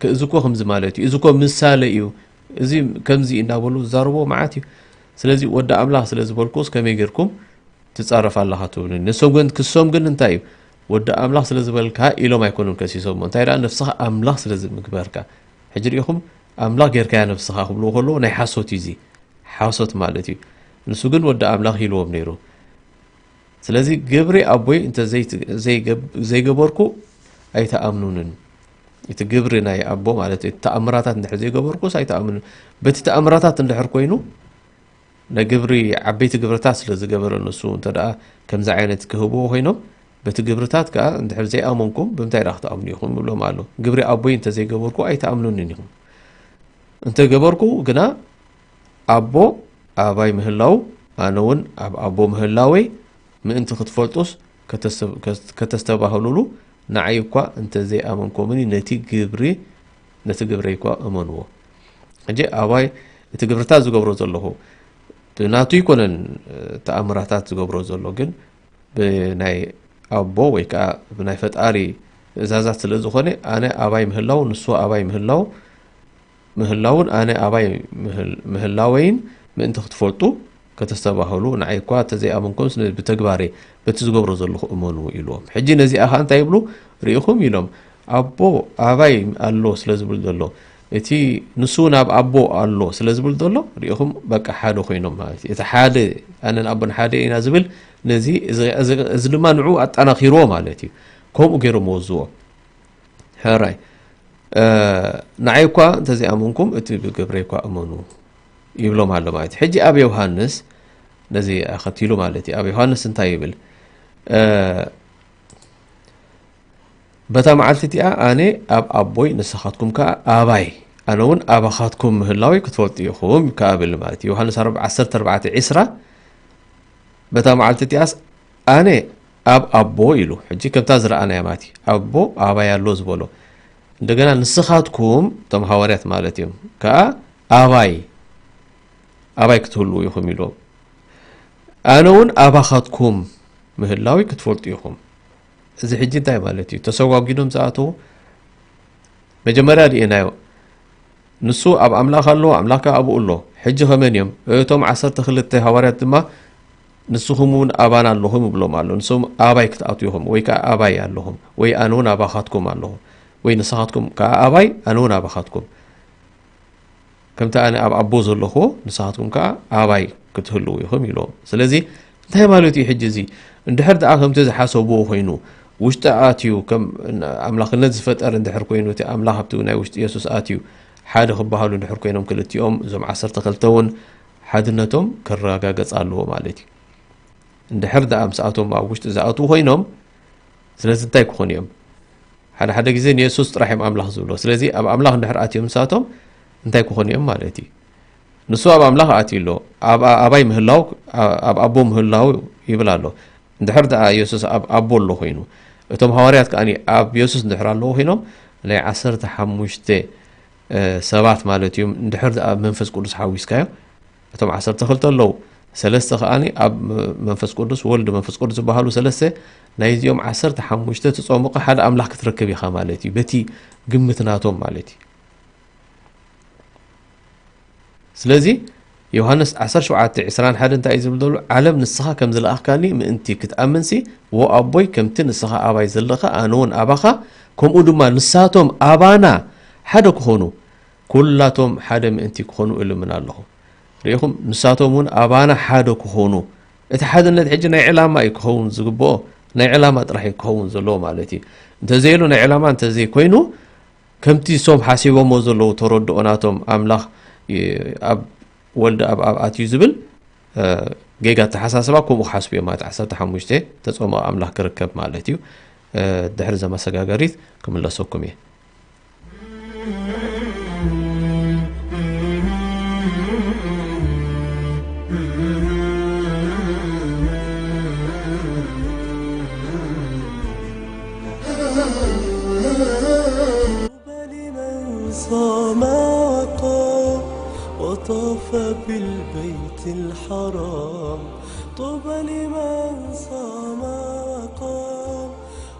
ክ-፣ እዚ እኮ ከምዚ ማለት እዩ፣ እዚ እኮ ምሳሌ እዩ፣ እዚ ከምዚ እናበሉ ዝዛረብዎ መዓት እዩ። ስለዚ ወዲ ኣምላኽ ስለ ዝበልኩስ ከመይ ጌርኩም ትጻረፍ ኣለኻ ትብሉኒ? ንሶም ግን፣ ክሶም ግን እንታይ እዩ? ወዲ ኣምላኽ ስለ ዝበልካ ኢሎም ኣይኮኑን ከሲሶሞ። እንታይ ደኣ ነብስኻ ኣምላኽ ስለ ዝምግበርካ። ሕጂ ርኢኹም፣ ኣምላኽ ጌርካያ ነብስኻ ክብልዎ ከለዉ ናይ ሓሶት እዩ እዚ። ሓሶት ማለት እዩ። ንሱ ግን ወዲ ኣምላኽ ኢልዎም ነይሩ። ስለዚ ግብሪ ኣቦይ እንተ ዘይት-፣ ዘይገብ-፣ ዘይገበርኩ ኣይትኣምኑንን። እቲ ግብሪ ናይ ኣቦ ማለት እቲ ተኣምራታት እንድሕር ዘይገበርኩስ ኣይትኣምኑን። በቲ ተኣምራታት እንድሕር ኮይኑ ናይ ግብሪ ዓበይቲ ግብርታት ስለ ዝገበረ ንሱ እንተ ደኣ ከምዚ ዓይነት ክህብዎ ኮይኖም በቲ ግብርታት ከኣ እንድሕር ዘይኣመንኩም ብምንታይ ደኣ ክትኣምኑ ኢኹም ይብሎም ኣሎ። ግብሪ ኣቦይ እንተ ዘይገበርኩ ኣይትኣምኑንን ኢኹም። እንተ ገበርኩ ግና ኣቦ ኣባይ ምህላው ኣነ እውን ኣብ ኣቦ ምህላወይ ምእንቲ ክትፈልጡስ ከተስ-፣ ከስ-፣ ከተስተባህሉሉ ንዓይ እኳ እንተ ዘይኣመንኩምኒ ነቲ ግብሪ፣ ነቲ ግብረይ እኳ እመንዎ። ሕጂ ኣባይ እቲ ግብርታት ዝገብሮ ዘለኹ ናቱ ኣይኮነን፣ እ፣ ተኣምራታት ዝገብሮ ዘሎ ግን ብናይ ኣቦ ወይ ከኣ ብናይ ፈጣሪ ትእዛዛት ስለ ዝኾነ ኣነ ኣባይ ምህላው ንሱ ኣባይ ምህላው ምህላውን ኣነ ኣባይ ምህል-፣ ምህላወይን ምእንቲ ክትፈልጡ ከተስተባህሉ ንዓይ እኳ እንተዘይኣመንኩምስ ነዚ ብተግባረይ በቲ ዝገብሮ ዘለኹ እመኑ ኢልዎም። ሕጂ ነዚኣ ኸኣ እንታይ ይብሉ? ርኢኹም ኢሎም ኣቦ ኣባይ ኣሎ ስለ ዝብል ዘሎ እቲ ንሱ እውን ኣብ ኣቦ ኣሎ ስለ ዝብል ዘሎ ርኢኹም በቃ ሓደ ኮይኖም ማለት እዩ። እቲ ሓደ ኣነን ኣቦን ሓደ ኢና ዝብል ነዚ እዚ፣ እዚ፣ እዚ ድማ ንዑ ኣጠናኺርዎ ማለት እዩ። ከምኡ ገይሮም ወዝዎ። ሕራይ፣ እ፣ ንዓይ እኳ እንተዘይኣመንኩም እቲ ብግብረይ እኳ እመኑ ይብሎም ኣሎ ማለት እዩ። ሕጂ ኣብ ዮሃንስ ነዚ ኣኸቲሉ ማለት እዩ። ኣብ ዮሃንስ እንታይ ይብል? እ፣ በታ መዓልቲ እቲኣ ኣነ ኣብ ኣቦይ ንስኻትኩም ከኣ ኣባይ ኣነ እውን ኣባኻትኩም ምህላወይ ክትፈልጡ ኢኹም ከኣ ብል ማለት እዩ። ዮሃንስ ኣርባ-፣ ዓሰርተ ኣርባዕተ ዕስራ በታ መዓልቲ እቲኣስ ኣነ ኣብ ኣቦ ኢሉ። ሕጂ ከምታ ዝረኣናያ ማለት እዩ። ኣቦ ኣባይ ኣሎ ዝበሎ። እንደገና ንስኻትኩም፣ እቶም ሃዋርያት ማለት እዮም፣ ከኣ ኣባይ፣ ኣባይ ክትህልዉ ኢኹም ኢሎም። ኣነ እውን ኣባኻትኩም ምህላዊ ክትፈልጡ ኢኹም። እዚ ሕጂ እንታይ ማለት እዩ? ተሰጓጒዶም ዝኣተዉ መጀመርያ ርኢናዮ። ንሱ ኣብ ኣምላኽ ኣሎ፣ ኣምላኽ ከኣ ኣብኡ ኣሎ። ሕጂ ከመን እዮም? እቶም ዓሰርተ ክልተ ሃዋርያት ድማ ንስኹም እውን ኣባና ኣለኹም ይብሎም ኣሎ። ንሶም ኣባይ ክትኣትዉ ኢኹም፣ ወይ ከኣ ኣባይ ኣለኹም፣ ወይ ኣነ እውን ኣባኻትኩም ኣለኹ፣ ወይ ንስኻትኩም ከኣ ኣባይ፣ ኣነ እውን ኣባኻትኩም። ከምቲ ኣነ ኣብ ኣቦ ዘለኹዎ፣ ንስኻትኩም ከኣ ኣባይ ክትህልዉ ኢኹም ኢልዎም። ስለዚ እንታይ ማለት እዩ ሕጂ እዚ? እንድሕር ደኣ ከምቲ ዝሓሰብዎ ኮይኑ፣ ውሽጢ ኣትዩ፣ ከም ኣምላኽነት ዝፈጠር እንድሕር ኮይኑ፣ እቲ ኣምላኽ ኣብቲ ናይ ውሽጢ የሱስ ኣትዩ፣ ሓደ ክበሃሉ እንድሕር ኮይኖም ክልቲኦም፣ እዞም ዓሰርተ ክልተ እውን ሓድነቶም ክረጋገጽ ኣለዎ ማለት እዩ። እንድሕር ደኣ ምስኣቶም ኣብ ውሽጢ ዝኣትዉ ኮይኖም፣ ስለዚ እንታይ ክኾኑ እዮም? ሓደ ሓደ ግዜ ንየሱስ ጥራሕ እዮም ኣምላኽ ዝብሎ። ስለዚ ኣብ ኣምላኽ እንድሕር ኣትዮም ንሳቶም እንታይ ክኾኑ እዮም ማለት እዩ? ንሱ ኣብ ኣምላኽ ኣትዩ ኣሎ። ኣብ ኣባይ ምህላው፣ ኣብ ኣቦ ምህላው ይብል ኣሎ። እንድሕር ደኣ የሱስ ኣብ ኣቦ ኣሎ ኮይኑ፣ እቶም ሃዋርያት ከኣ ኣብ የሱስ እንድሕር ኣለዉ ኮይኖም፣ ናይ ዓሰርተ ሓሙሽተ ሰባት ማለት እዮም። እንድሕር ደኣ መንፈስ ቅዱስ ሓዊስካዮ፣ እቶም ዓሰርተ ክልተ ኣለዉ። ሰለስተ ከኣ ኣብ መንፈስ ቅዱስ፣ ወልድ፣ መንፈስ ቅዱስ ዝበሃሉ ሰለስተ፣ ናይዚኦም ዓሰርተ ሓሙሽተ ትጸምቕ ሓደ ኣምላኽ ክትረክብ ኢኻ ማለት እዩ። በቲ ግምት ናቶም ማለት እዩ። ስለዚ ዮሃንስ ዓሰርተ ሸውዓተ ዕስራን ሓደን እንታይ እዩ ዝብል ዘሎ? "ዓለም ንስኻ ከም ዝለኣኽካኒ ምእንቲ ክትኣምንሲ፣ ዎ ኣቦይ፣ ከምቲ ንስኻ ኣባይ ዘለኻ ኣነ እውን ኣባኻ፣ ከምኡ ድማ ንሳቶም ኣባና ሓደ ክኾኑ፣ ኩላቶም ሓደ ምእንቲ ክኾኑ እልምን ኣለኹ።" ርኢኹም? ንሳቶም እውን ኣባና ሓደ ክኾኑ። እቲ ሓድነት ሕጂ ናይ ዕላማ እዩ ክኸውን ዝግብኦ፣ ናይ ዕላማ ጥራሕ እዩ ክኸውን ዘለዎ ማለት እዩ። እንተዘይሉ፣ ናይ ዕላማ እንተዘይኮይኑ፣ ከምቲ ሶም ሓሲቦሞ ዘለዉ ተረድኦ ናቶም ኣምላኽ ይ-፣ ኣብ ወልድ ኣብ ኣብ ኣትዩ ዝብል፣ እ፣ ጌጋ ኣተሓሳስባ ከምኡ ክሓስቡ እዮም ማለት ዓሰርተ ሓሙሽተ ተጸምኦ ኣምላኽ ክርከብ ማለት እዩ። እ፣ ድሕሪ እዛ መሰጋገሪት ክምለሰኩም እየ። طوبى لمن صام وقام وطاف بالبيت الحرام. طوبى لمن صام وقام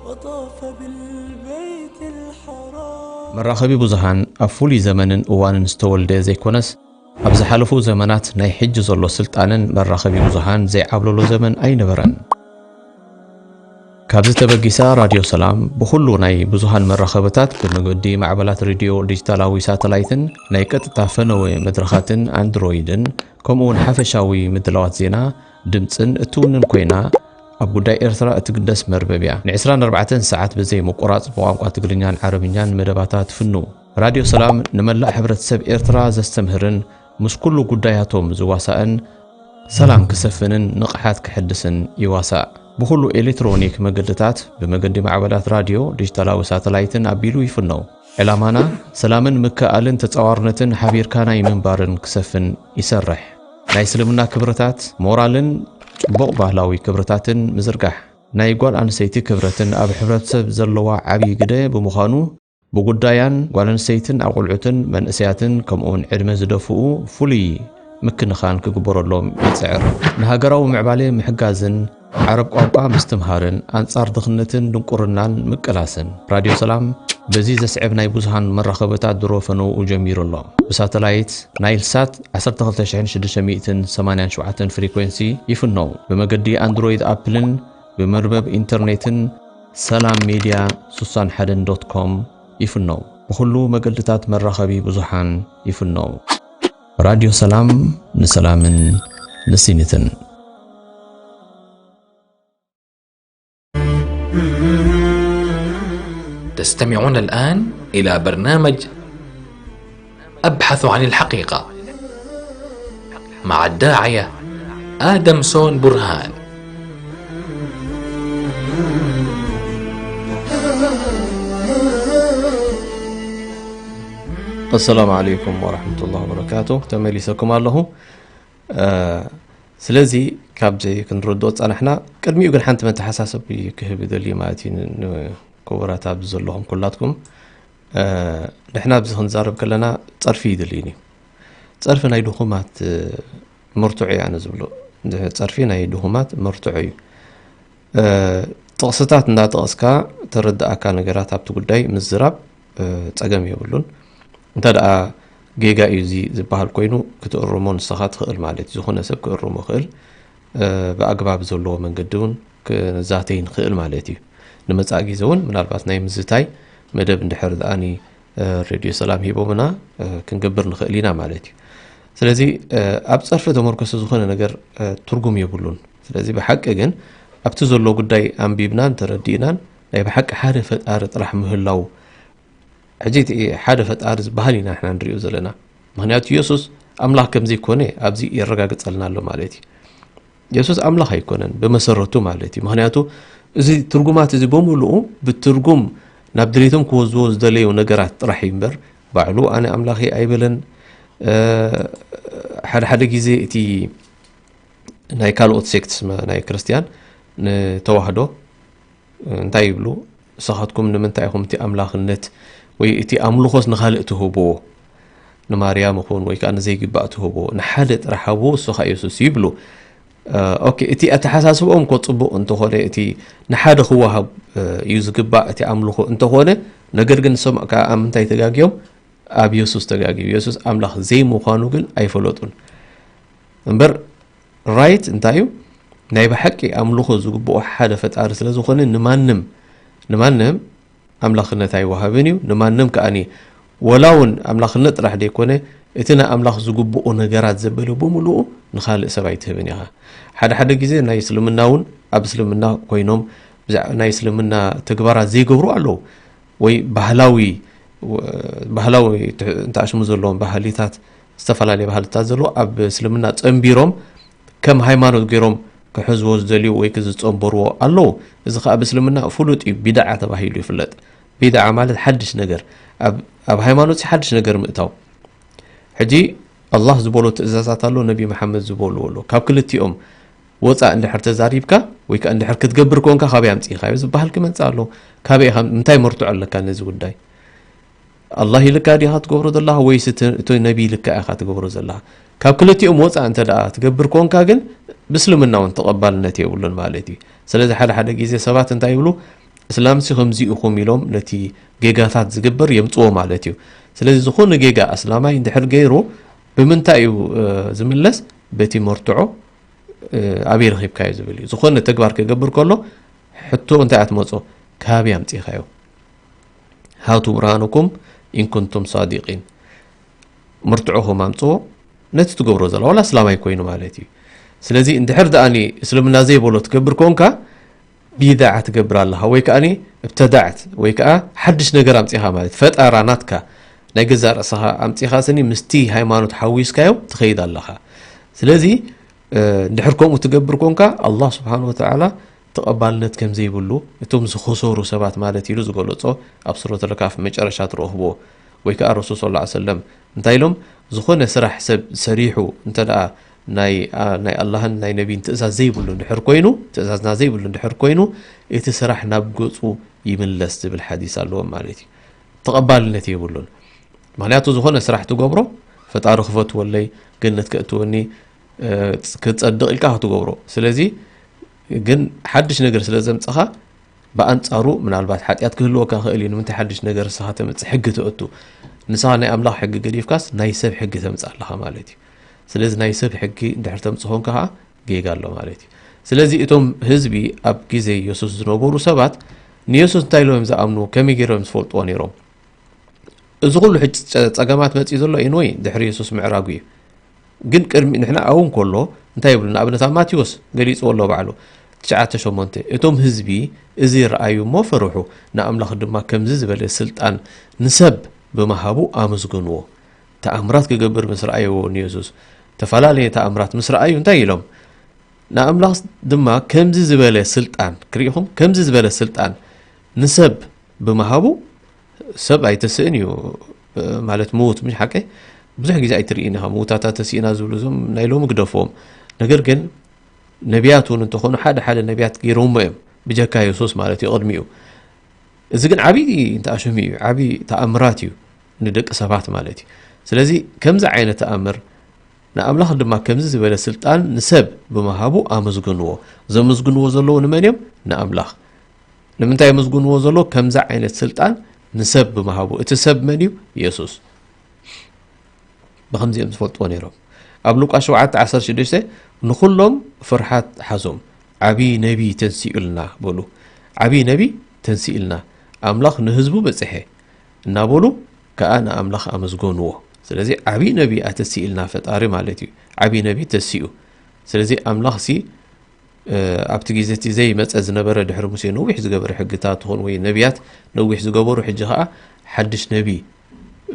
وطاف بالبيت الحرام. መራኸቢ ብዙሃን ኣብ ፍሉይ ዘመንን እዋንን ዝተወልደ ዘይኮነስ፣ ኣብ ዝሓለፉ ዘመናት ናይ ሕጂ ዘሎ ስልጣነን መራኸቢ ብዙሃን ዘይዓብለሎ ዘመን ኣይነበረን። ካብዚ ተበጊሳ ራድዮ ሰላም ብኹሉ ናይ ብዙሃን መራኸብታት ብመገዲ ማዕበላት ሬድዮ ዲጂታላዊ ሳተላይትን ናይ ቀጥታ ፈነወ መድረኻትን ኣንድሮይድን ከምኡውን ሓፈሻዊ ምድላዋት ዜና፣ ድምጽን እትውንን ኮይና ኣብ ጉዳይ ኤርትራ እትግደስ መርበብ እያ። ን ዕስራን ኣርባዕተን ሰዓት ብዘይ ምቁራጽ ብቋንቋ ትግርኛን ዓረብኛን መደባታ ትፍኑ። ራድዮ ሰላም ንመላእ ሕብረተሰብ ኤርትራ ዘስተምህርን ምስ ኩሉ ጉዳያቶም ዝዋሳእን ሰላም ክሰፍንን ንቕሓት ክሕድስን ይዋሳእ። ብኹሉ ኤሌክትሮኒክ መገድታት ብመገዲ ማዕበላት ራድዮ፣ ዲጂታላዊ ሳተላይትን ኣቢሉ ይፍነው። ዕላማና ሰላምን ምክእኣልን ተጻዋርነትን ሓቢርካ ናይ ምንባርን ክሰፍን ይሰርሕ። ናይ እስልምና ክብርታት፣ ሞራልን ጽቡቕ ባህላዊ ክብርታትን ምዝርጋሕ። ናይ ጓል ኣንስተይቲ ክብረትን ኣብ ሕብረተሰብ ዘለዋ ዓብዪ ግደ ብምዃኑ፣ ብጉዳያን ጓል ኣንስተይትን ኣቑልዑትን መንእሰያትን ከምኡውን ዕድመ ዝደፍኡ ፍሉይ ምክንኻን ክግበረሎም ይጽዕር። ንሃገራዊ ምዕባለ ምሕጋዝን ዓረብ ቋንቋ ምስትምሃርን ኣንጻር ድኽነትን ድንቁርናን ምቅላስን። ራድዮ ሰላም በዚ ዘስዕብ ናይ ብዙሃን መራኸብታት ድሮ ፈነውኡ ጀሚሩ ኣሎ። ብሳተላይት፣ ናይል ሳት ዓሰርተ ክልተ ሽሕን ሽዱሽተ ሚእትን ሰማንያን ሸውዓተን ፍሪኮንሲ ይፍነው። ብመገዲ ኣንድሮይድ ኣፕልን ብመርበብ ኢንተርኔትን ሰላም ሜድያ ሱሳን ሓደን ዶት ኮም ይፍነው። ብኹሉ መገድታት መራኸቢ ብዙሓን ይፍነው። ራድዮ ሰላም ንሰላምን ንስኒትን። تستمعون الآن إلى برنامج أبحث عن الحقيقة مع الداعية آدم سون برهان. السلام عليكم ورحمة الله وبركاته. ተመሊሰኩም ኣለኹ። እ፣ ስለዚ ካብዚ ክንርድኦ ጸናሕና፣ ቅድሚኡ ግን ሓንቲ መተሓሳሰቢ ክህብ ይደሊ ማለት እዩ ን-፣ ንክቡራት ኣብዚ ዘለኹም ኩላትኩም። እ፣ ንሕና ኣብዚ ክንዛረብ ከለና ጸርፊ ይድልይን እዩ። ጸርፊ ናይ ድኹማት፣ እ፣ መርትዖ እዩ ኣነ ዝብሎ። ጸርፊ ናይ ድኹማት መርትዖ እዩ። እ፣ ጥቕስታት እንዳጠቐስካ ተረድኣካ ነገራት ኣብቲ ጉዳይ ምዝራብ፣ እ፣ ጸገም የብሉን። እንተ ደኣ ጌጋ እዩ እዚ ዝበሃል ኮይኑ ክትእርሞ ንስኻ ትኽእል ማለት እዩ። ዝኾነ ሰብ ክእርሞ ይኽእል። እ፣ ብኣግባብ ዘለዎ መንገዲ እውን ክዛተይ ንኽእል ማለት እዩ። ንመጻኢ ግዜ እውን ምናልባት ናይ ምዝታይ መደብ እንድሕር ደኣኒ፣ እ፣ ሬድዮ ሰላም ሂቦምና፣ እ፣ ክንገብር ንኽእል ኢና ማለት እዩ። ስለዚ፣ እ፣ ኣብ ጸርፊ ተመርኮሰ ዝኾነ ነገር፣ እ፣ ትርጉም የብሉን። ስለዚ ብሓቂ ግን ኣብቲ ዘሎ ጉዳይ ኣንቢብናን ተረዲእናን ናይ ብሓቂ ሓደ ፈጣሪ ጥራሕ ምህላው፣ ሕጂ እቲ ሓደ ፈጣሪ ዝበሃል ኢና ንሕና ንሪኦ ዘለና። ምኽንያቱ የሱስ ኣምላኽ ከም ዘይኮነ ኣብዚ የረጋግጸልና ኣሎ ማለት እዩ። የሱስ ኣምላኽ ኣይኮነን ብመሰረቱ ማለት እዩ። ምኽንያቱ እዚ ትርጉማት እዚ ብምሉኡ ብትርጉም ናብ ድሌቶም ክወዝዎ ዝደለዩ ነገራት ጥራሕ እዩ እምበር፣ ባዕሉ ኣነ ኣምላኽ እየ ኣይበለን። እ፣ ሓደ ሓደ ግዜ እቲ ናይ ካልኦት ሴክትስ መ-፣ ናይ ክርስትያን ንተዋህዶ እንታይ ይብሉ? "ንስኻትኩም ንምንታይ ኢኹም እቲ ኣምላኽነት ወይ እቲ ኣምልኾስ ንኻልእ ትህብዎ? ንማርያም ይኹን ወይ ከኣ ንዘይግባእ ትህብዎ? ንሓደ ጥራሕ ሃብዎ፣ እሱ ኸኣ የሱስ እዩ" ይብሉ። እ፣ ኦኬ፣ እቲ ኣተሓሳስብኦም እኮ ጽቡቕ እንተኾነ፣ እቲ ንሓደ ክወሃብ፣ እ፣ እዩ ዝግባእ እቲ ኣምልኾ እንተኾነ፣ ነገር ግን ንሶም ከኣ ኣብ ምንታይ ተጋግዮም? ኣብ የሱስ ተጋግዩ። የሱስ ኣምላኽ ዘይምዃኑ ግን ኣይፈለጡን። እምበር ራይት እንታይ እዩ? ናይ ብሓቂ ኣምልኾ ዝግብኦ ሓደ ፈጣሪ ስለ ዝኾነ ንማንም፣ ንማንም ኣምላኽነት ኣይወሃብን እዩ። ንማንም ከኣኒ ወላ እውን ኣምላኽነት ጥራሕ ዘይኮነ እቲ ንኣምላኽ ዝግብኦ ነገራት ዘበለ ብምልኡ ንኻልእ ሰብ ኣይትህብን ኢኻ። ሓደ ሓደ ግዜ ናይ እስልምና እውን ኣብ እስልምና ኮይኖም ብዛዕባ ናይ እስልምና ተግባራት ዘይገብሩ ኣለዉ። ወይ ባህላዊ፣ ወ-፣ ባህላዊ ትሕ-፣ እንተኣሽሙ ዘለዎም ባህሊታት፣ ዝተፈላለየ ባህልታት ዘለዎ ኣብ እስልምና ጸንቢሮም ከም ሃይማኖት ገይሮም ክሕዝዎ ዝደልዩ ወይ ክዝጸንበርዎ ኣለዉ። እዚ ኸኣ ኣብ እስልምና ፍሉጥ እዩ፣ ቢድዓ ተባሂሉ ይፍለጥ። ቢድዓ ማለት ሓድሽ ነገር፣ ኣብ፣ ኣብ ሃይማኖት ሓድሽ ነገር ምእታው። ሕጂ ኣላህ ዝበሎ ትእዛዛት ኣሎ፣ ነቢ መሓመድ ዝበልዎ ኣሎ። ካብ ክልቲኦም ወፃእ እንድሕር ተዛሪብካ ወይ ከኣ እንድሕር ክትገብር ኮንካ፣ ካበይ ኣምፂእኻዮ ዝበሃል ክመፅእ ኣሎ። ካበይ ኢኻ፣ እንታይ መርትዖ ኣለካ ነዚ ጉዳይ? ኣላህ ኢልካ ዲኻ ትገብሮ ዘለኻ ወይስ እቲ፣ እቲ ነቢ ኢልካ ኢኻ ትገብሮ ዘለኻ? ካብ ክልቲኦም ወፃእ እንተ ደኣ ትገብር ኮንካ ግን ብእስልምና እውን ተቐባልነት የብሉን ማለት እዩ። ስለዚ ሓደ ሓደ ግዜ ሰባት እንታይ ይብሉ? እስላምሲ ከምዚ ኢኹም ኢሎም ነቲ ጌጋታት ዝግበር የምፅዎ ማለት እዩ። ስለዚ ዝኾነ ጌጋ ኣስላማይ እንድሕር ገይሩ ብምንታይ እዩ፣ እ፣ ዝምለስ? በቲ መርትዖ፣ እ፣ ኣበይ ረኺብካዮ ዝብል እዩ። ዝኾነ ተግባር ክገብር ከሎ ሕቶ እንታይ እያ ትመጾ? ካበይ ኣምጺእካዮ? ሃቱ ቡርሃነኩም ኢን ኩንቱም ሳዲቂን። መርትዖኹም ኣምጽዎ ነቲ ትገብሮ ዘላ፣ ዋላ እስላማይ ኮይኑ ማለት እዩ። ስለዚ እንድሕር ደኣኒ እስልምና ዘይበሎ ትገብር ኮንካ ቢድዓ ትገብር ኣለኻ፣ ወይ ከኣኒ እብተዳዕት፣ ወይ ከኣ ሓድሽ ነገር ኣምጺኻ ማለት ፈጠራ ናትካ ናይ ገዛእ ርእስኻ ኣምጺኻ ስኒ ምስቲ ሃይማኖት ሓዊስካዮ ትኸይድ ኣለኻ። ስለዚ፣ እ፣ እንድሕር ከምኡ ትገብር ኮንካ፣ ኣላህ ስብሓን ወተዓላ ተቐባልነት ከም ዘይብሉ እቶም ዝኸሰሩ ሰባት ማለት ኢሉ ዝገለጾ ኣብ ሱረት ኣልካፍ መጨረሻ ትረኽብዎ። ወይ ከኣ ረሱል ሰለላሁ ዐለይሂ ወሰለም እንታይ ኢሎም? ዝኾነ ስራሕ ሰብ ሰሪሑ እንተ ደኣ ናይ፣ ኣ-፣ ናይ ኣላህን ናይ ነቢይን ትእዛዝ ዘይብሉ እንድሕር ኮይኑ፣ ትእዛዝና ዘይብሉ እንድሕር ኮይኑ፣ እቲ ስራሕ ናብ ገጹ ይምለስ ዝብል ሓዲስ ኣለዎም ማለት እዩ። ተቐባልነት የብሉን። ምኽንያቱ ዝኾነ ስራሕ ትገብሮ፣ ፈጣሪ ክፈትወለይ፣ ገነት ከእትወኒ፣ እ፣ ክጸድቕ ኢልካ ክትገብሮ። ስለዚ ግን ሓድሽ ነገር ስለ ዘምጽኻ፣ ብኣንጻሩ ምናልባት ሓጢኣት ክህልወካ ክእል እዩ። ንምንታይ ሓድሽ ነገር ንስኻ ተምጽእ? ሕጊ ተእቱ። ንስኻ ናይ ኣምላኽ ሕጊ ገዲፍካስ ናይ ሰብ ሕጊ ተምጽእ ኣለኻ ማለት እዩ። ስለዚ ናይ ሰብ ሕጊ እንድሕር ተምጽእ ኮንካ ኸኣ ጌጋ ኣሎ ማለት እዩ። ስለዚ እቶም ህዝቢ ኣብ ግዜ የሱስ ዝነበሩ ሰባት ንየሱስ እንታይ ኢሎም እዮም ዝኣምንዎ? ከመይ ገይሮም ዝፈልጥዎ ነይሮም? እዚ ኩሉ ሕጂ ጸ-፣ ጸገማት መጺኡ ዘሎ ኤንወይ ድሕሪ የሱስ ምዕራጉ እዩ። ግን ቅድሚ ንሕና ኣብኡ እንከሎ እንታይ ይብሉ? ንኣብነት ኣብ ማቴዎስ ገሊጽዎ ኣሎ ባዕሉ ትሽዓተ ሸሞንተ፣ "እቶም ህዝቢ እዚ ረኣዩ እሞ ፈርሑ፣ ንኣምላኽ ድማ ከምዚ ዝበለ ስልጣን ንሰብ ብምሃቡ ኣመስገንዎ። ተኣምራት ክገብር ምስ ረኣይዎ ንየሱስ፣ ተፈላለየ ተኣምራት ምስ ረኣዩ እንታይ ኢሎም? ንኣምላኽ ድማ ከምዚ ዝበለ ስልጣን፣ ክርኢኹም፣ ከምዚ ዝበለ ስልጣን ንሰብ ብምሃቡ" ሰብ ኣይተስእን እዩ፣ እ፣ ማለት ምዉት፣ ምሽ ሓቀይ ብዙሕ ግዜ ኣይትርእይን ኢኻ። ምዉታታ ተስኢና ዝብሉ እዞም ናይ ሎሚ ግደፍዎም። ነገር ግን ነቢያት እውን እንተኾኑ ሓደ ሓደ ነቢያት ገይሮሞ እዮም፣ ብጀካ የሱስ ማለት እዩ፣ ቅድሚኡ። እዚ ግን ዓብዪ እንተኣሽሙ እዩ፣ ዓብዪ ተኣምራት እዩ ንደቂ ሰባት ማለት እዩ። ስለዚ ከምዚ ዓይነት ተኣምር ንኣምላኽ ድማ ከምዚ ዝበለ ስልጣን ንሰብ ብምሃቡ ኣመስግንዎ። ዘመስግንዎ ዘለዉ ንመን እዮም? ንኣምላኽ። ንምንታይ የመስግንዎ ዘሎ? ከምዚ ዓይነት ስልጣን ንሰብ ብምሃቡ። እቲ ሰብ መን እዩ? የሱስ። ብኸምዚ እዮም ዝፈልጥዎ ነይሮም። ኣብ ሉቃስ ሸውዓተ ዓሰርተ ሽዱሽተ "ንኹሎም ፍርሃት ሓዞም፣ ዓብዪ ነቢይ ተንሲኡልና" በሉ። "ዓብዪ ነቢይ ተንሲኡልና፣ ኣምላኽ ንህዝቡ በጽሐ" እናበሉ ከኣ ንኣምላኽ ኣመስገንዎ። ስለዚ ዓብዪ ነቢይ ኣተሲእልና ፈጣሪ ማለት እዩ። ዓብዪ ነቢይ ተሲኡ። ስለዚ ኣምላኽሲ፣ እ፣ ኣብቲ ግዜ እቲ ዘይመጸ ዝነበረ ድሕሪ ሙሴ ነዊሕ ዝገበረ ሕግታት ይኹን ወይ ነቢያት ነዊሕ ዝገበሩ፣ ሕጂ ኸኣ ሓድሽ ነቢይ፣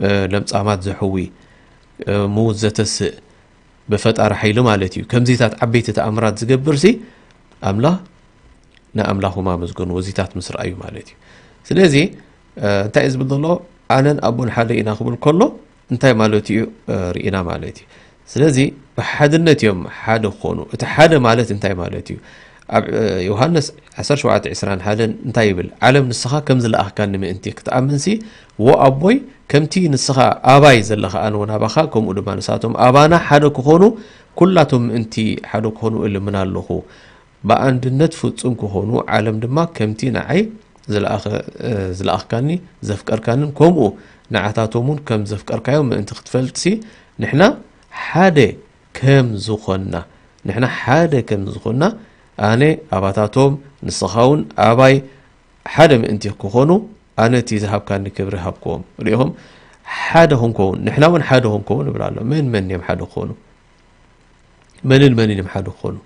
እ፣ ለምጻማት ዘሕዊ፣ እ፣ ምዉት ዘተስእ፣ ብፈጣሪ ሓይሊ ማለት እዩ። ከምዚታት ዓበይቲ ተኣምራት ዝገብር ሲ ኣምላኽ ንኣምላኹም ኣመስገንዎ፣ እዚታት ምስ ረኣዩ ማለት እዩ። ስለዚ እንታይ እዩ ዝብል ዘሎ? ኣነን ኣቦን ሓደ ኢና ክብል ከሎ እንታይ ማለት እዩ? ርኢና ማለት እዩ። ስለዚ ብሓድነት እዮም ሓደ ክኾኑ። እቲ ሓደ ማለት እንታይ ማለት እዩ? ኣብ ዮሃንስ ዓሰርተ ሸውዓተ ዕስራን ሓደን እንታይ ይብል? ዓለም ንስኻ ከም ዝለኣኽካኒ ምእንቲ ክትኣምንሲ፣ ዎ ኣቦይ፣ ከምቲ ንስኻ ኣባይ ዘለኻ ኣነ እውን ኣባኻ፣ ከምኡ ድማ ንሳቶም ኣባና ሓደ ክኾኑ፣ ኩላቶም ምእንቲ ሓደ ክኾኑ እልምን ኣለኹ። ብኣንድነት ፍጹም ክኾኑ፣ ዓለም ድማ ከምቲ ንዓይ ዝለኣኸ-፣ ዝለኣኽካኒ ዘፍቀርካንን ከምኡ ንዓታቶም እውን ከም ዘፍቀርካዮም ምእንቲ ክትፈልጥሲ፣ ንሕና ሓደ ከም ዝኾንና፣ ንሕና ሓደ ከም ዝኾንና፣ ኣነ ኣባታቶም፣ ንስኻ እውን ኣባይ ሓደ ምእንቲ ክኾኑ፣ ኣነ እቲ ዝሃብካኒ ክብሪ ሃብክዎም። ሪኢኹም? ሓደ ክንከውን፣ ንሕና እውን ሓደ ክንከውን ይብል ኣሎ። መን መን እዮም ሓደ ክኾኑ? መንን መንን እዮም ሓደ ክኾኑ?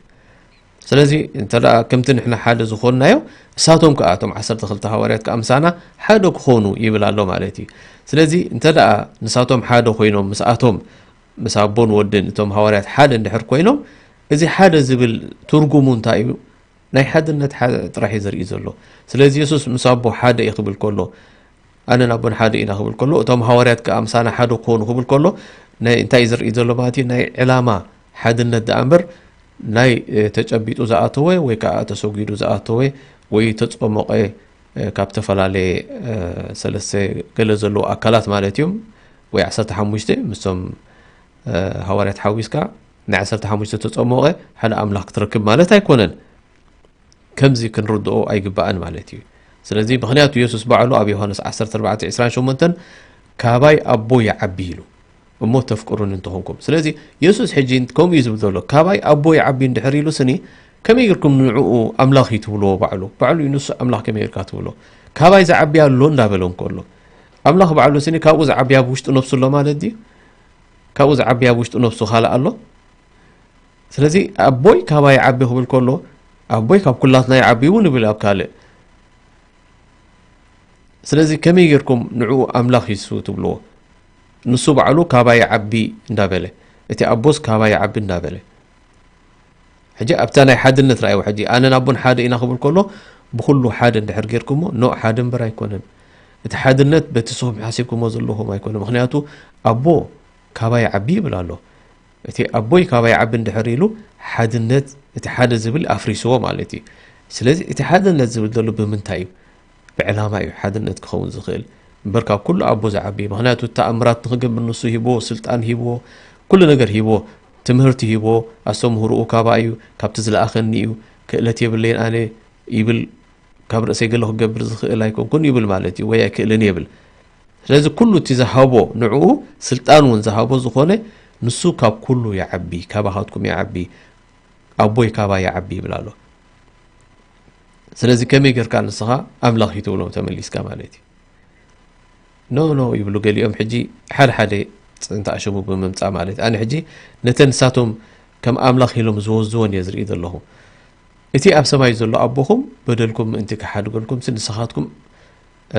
ስለዚ እንተ ደኣ ከምቲ ንሕና ሓደ ዝኾንናዮ፣ እሳቶም ከኣ፣ እቶም ዓሰርተ ክልተ ሃዋርያት ከኣ ምሳና ሓደ ክኾኑ ይብል ኣሎ ማለት እዩ። ስለዚ እንተ ደኣ ንሳቶም ሓደ ኮይኖም፣ ምስኣቶም፣ ምስ ኣቦን ወድን እቶም ሃዋርያት ሓደ እንድሕር ኮይኖም፣ እዚ ሓደ ዝብል ትርጉሙ እንታይ እዩ? ናይ ሓድነት ሓደ ጥራሕ እዩ ዘርኢ ዘሎ። ስለዚ የሱስ ምስ ኣቦ ሓደ እዩ ክብል ከሎ፣ ኣነን ኣቦን ሓደ ኢና ክብል ከሎ፣ እቶም ሃዋርያት ከኣ ምሳና ሓደ ክኾኑ ክብል ከሎ፣ ናይ፣ እንታይ እዩ ዘርኢ ዘሎ ማለት እዩ? ናይ ዕላማ ሓድነት ደኣ እምበር፣ ናይ፣ እ፣ ተጨቢጡ ዝኣተወ ወይ ከኣ ተሰጒዱ ዝኣተወ ወይ ተጸሞቐ፣ እ፣ ካብ ዝተፈላለየ፣ እ፣ ሰለስተ ገለ ዘለዉ ኣካላት ማለት እዮም፣ ወይ ዓሰርተ ሓሙሽተ ምስቶም፣ እ፣ ሃዋርያት ሓዊስካ ናይ ዓሰርተ ሓሙሽተ ተጸሞቐ ሓደ ኣምላኽ ክትረክብ ማለት ኣይኮነን። ከምዚ ክንርድኦ ኣይግባእን ማለት እዩ። ስለዚ ምኽንያቱ የሱስ ባዕሉ ኣብ ዮሃንስ ዓሰርተ ኣርባዕተ ዕስራን ሸሞንተን ካባይ ኣቦ ይዓቢ ኢሉ፣ እሞ ተፍቅሩኒ እንተኾንኩም። ስለዚ የሱስ ሕጂ ከምኡ እዩ ዝብል ዘሎ፣ ካባይ ኣቦ ይዓቢ እንድሕር ኢሉ ስኒ፣ ከመይ ጌርኩም ንዕኡ ኣምላኽ እዩ ትብልዎ? ባዕሉ፣ ባዕሉ እዩ ንሱ ኣምላኽ ከመይ ጌርካ ትብሎ? ካባይ ዝዓቢ ኣሎ እንዳበለ እንከሎ፣ ኣምላኽ ባዕሉ ስኒ ካብኡ ዝዓቢ ኣብ ውሽጡ ነብሱ ኣሎ ማለት ድዩ? ካብኡ ዝዓቢ ኣብ ውሽጡ ነብሱ ካልእ ኣሎ? ስለዚ ኣቦይ ካባይ ይዓቢ ክብል ከሎ፣ ኣቦይ ካብ ኩላትና ይዓቢ እውን ይብል ኣብ ካልእ። ስለዚ ከመይ ጌርኩም ንዕኡ ኣምላኽ እዩ ትብልዎ? ንሱ ባዕሉ ካባይ ይዓቢ እንዳበለ፣ እቲ ኣቦስ ካባይ ይዓቢ እንዳበለ። ሕጂ ኣብታ ናይ ሓድነት ረኣይዎ። ሕጂ ኣነን ኣቦን ሓደ ኢና ክብል ከሎ፣ ብኹሉ ሓደ እንድሕር ጌርኩሞ፣ ኖእ፣ ሓደ እምበር ኣይኮነን። እቲ ሓድነት በቲ ንስኹም ሓሲብኩሞ ዘለኹም ኣይኮነን። ምኽንያቱ ኣቦ ካባይ ይዓቢ ይብል ኣሎ። እቲ ኣቦይ ካባይ ይዓቢ እንድሕር ኢሉ፣ ሓድነት እቲ ሓደ ዝብል ኣፍሪስዎ ማለት እዩ። ስለዚ እቲ ሓድነት ዝብል ዘሎ ብምንታይ እዩ? ብዕላማ እዩ ሓድነት ክኸውን ዝኽእል እምበር ካብ ኩሉ ኣቦ ዝዓቢ። ምኽንያቱ ተኣምራት ንኽገብር ንሱ ሂብዎ፣ ስልጣን ሂብዎ፣ ኩሉ ነገር ሂብዎ፣ ትምህርቲ ሂብዎ፣ ኣስተምህርኡ ካባይ እዩ፣ ካብቲ ዝለኣኸኒ እዩ፣ ክእለት የብለይን ኣነ ይብል፣ ካብ ርእሰይ ገለ ክገብር ዝኽእል ኣይኮንኩን ይብል ማለት እዩ፣ ወይ ኣይክእልን ይብል። ስለዚ ኩሉ እቲ ዝሃቦ ንዕኡ ስልጣን እውን ዝሃቦ ዝኾነ ንሱ ካብ ኩሉ ይዓቢ፣ ካባኻትኩም ይዓቢ፣ ኣቦይ ካባይ ይዓቢ ይብል ኣሎ። ስለዚ ከመይ ጌርካ ንስኻ ኣምላኽ እዩ ትብሎም ተመሊስካ ማለት እዩ። ኖ ኖ ይብሉ ገሊኦም። ሕጂ ሓደ ሓደ ጽንታ ኣሸሙ ብምምጻእ ማለት ኣነ ሕጂ ነተን ንሳቶም ከም ኣምላኽ ኢሎም ዝወዝወን እየ ዝርኢ ዘለኹ። እቲ ኣብ ሰማይ ዘሎ ኣቦኹም በደልኩም ምእንቲ ክሓድገልኩም ሲ ንስኻትኩም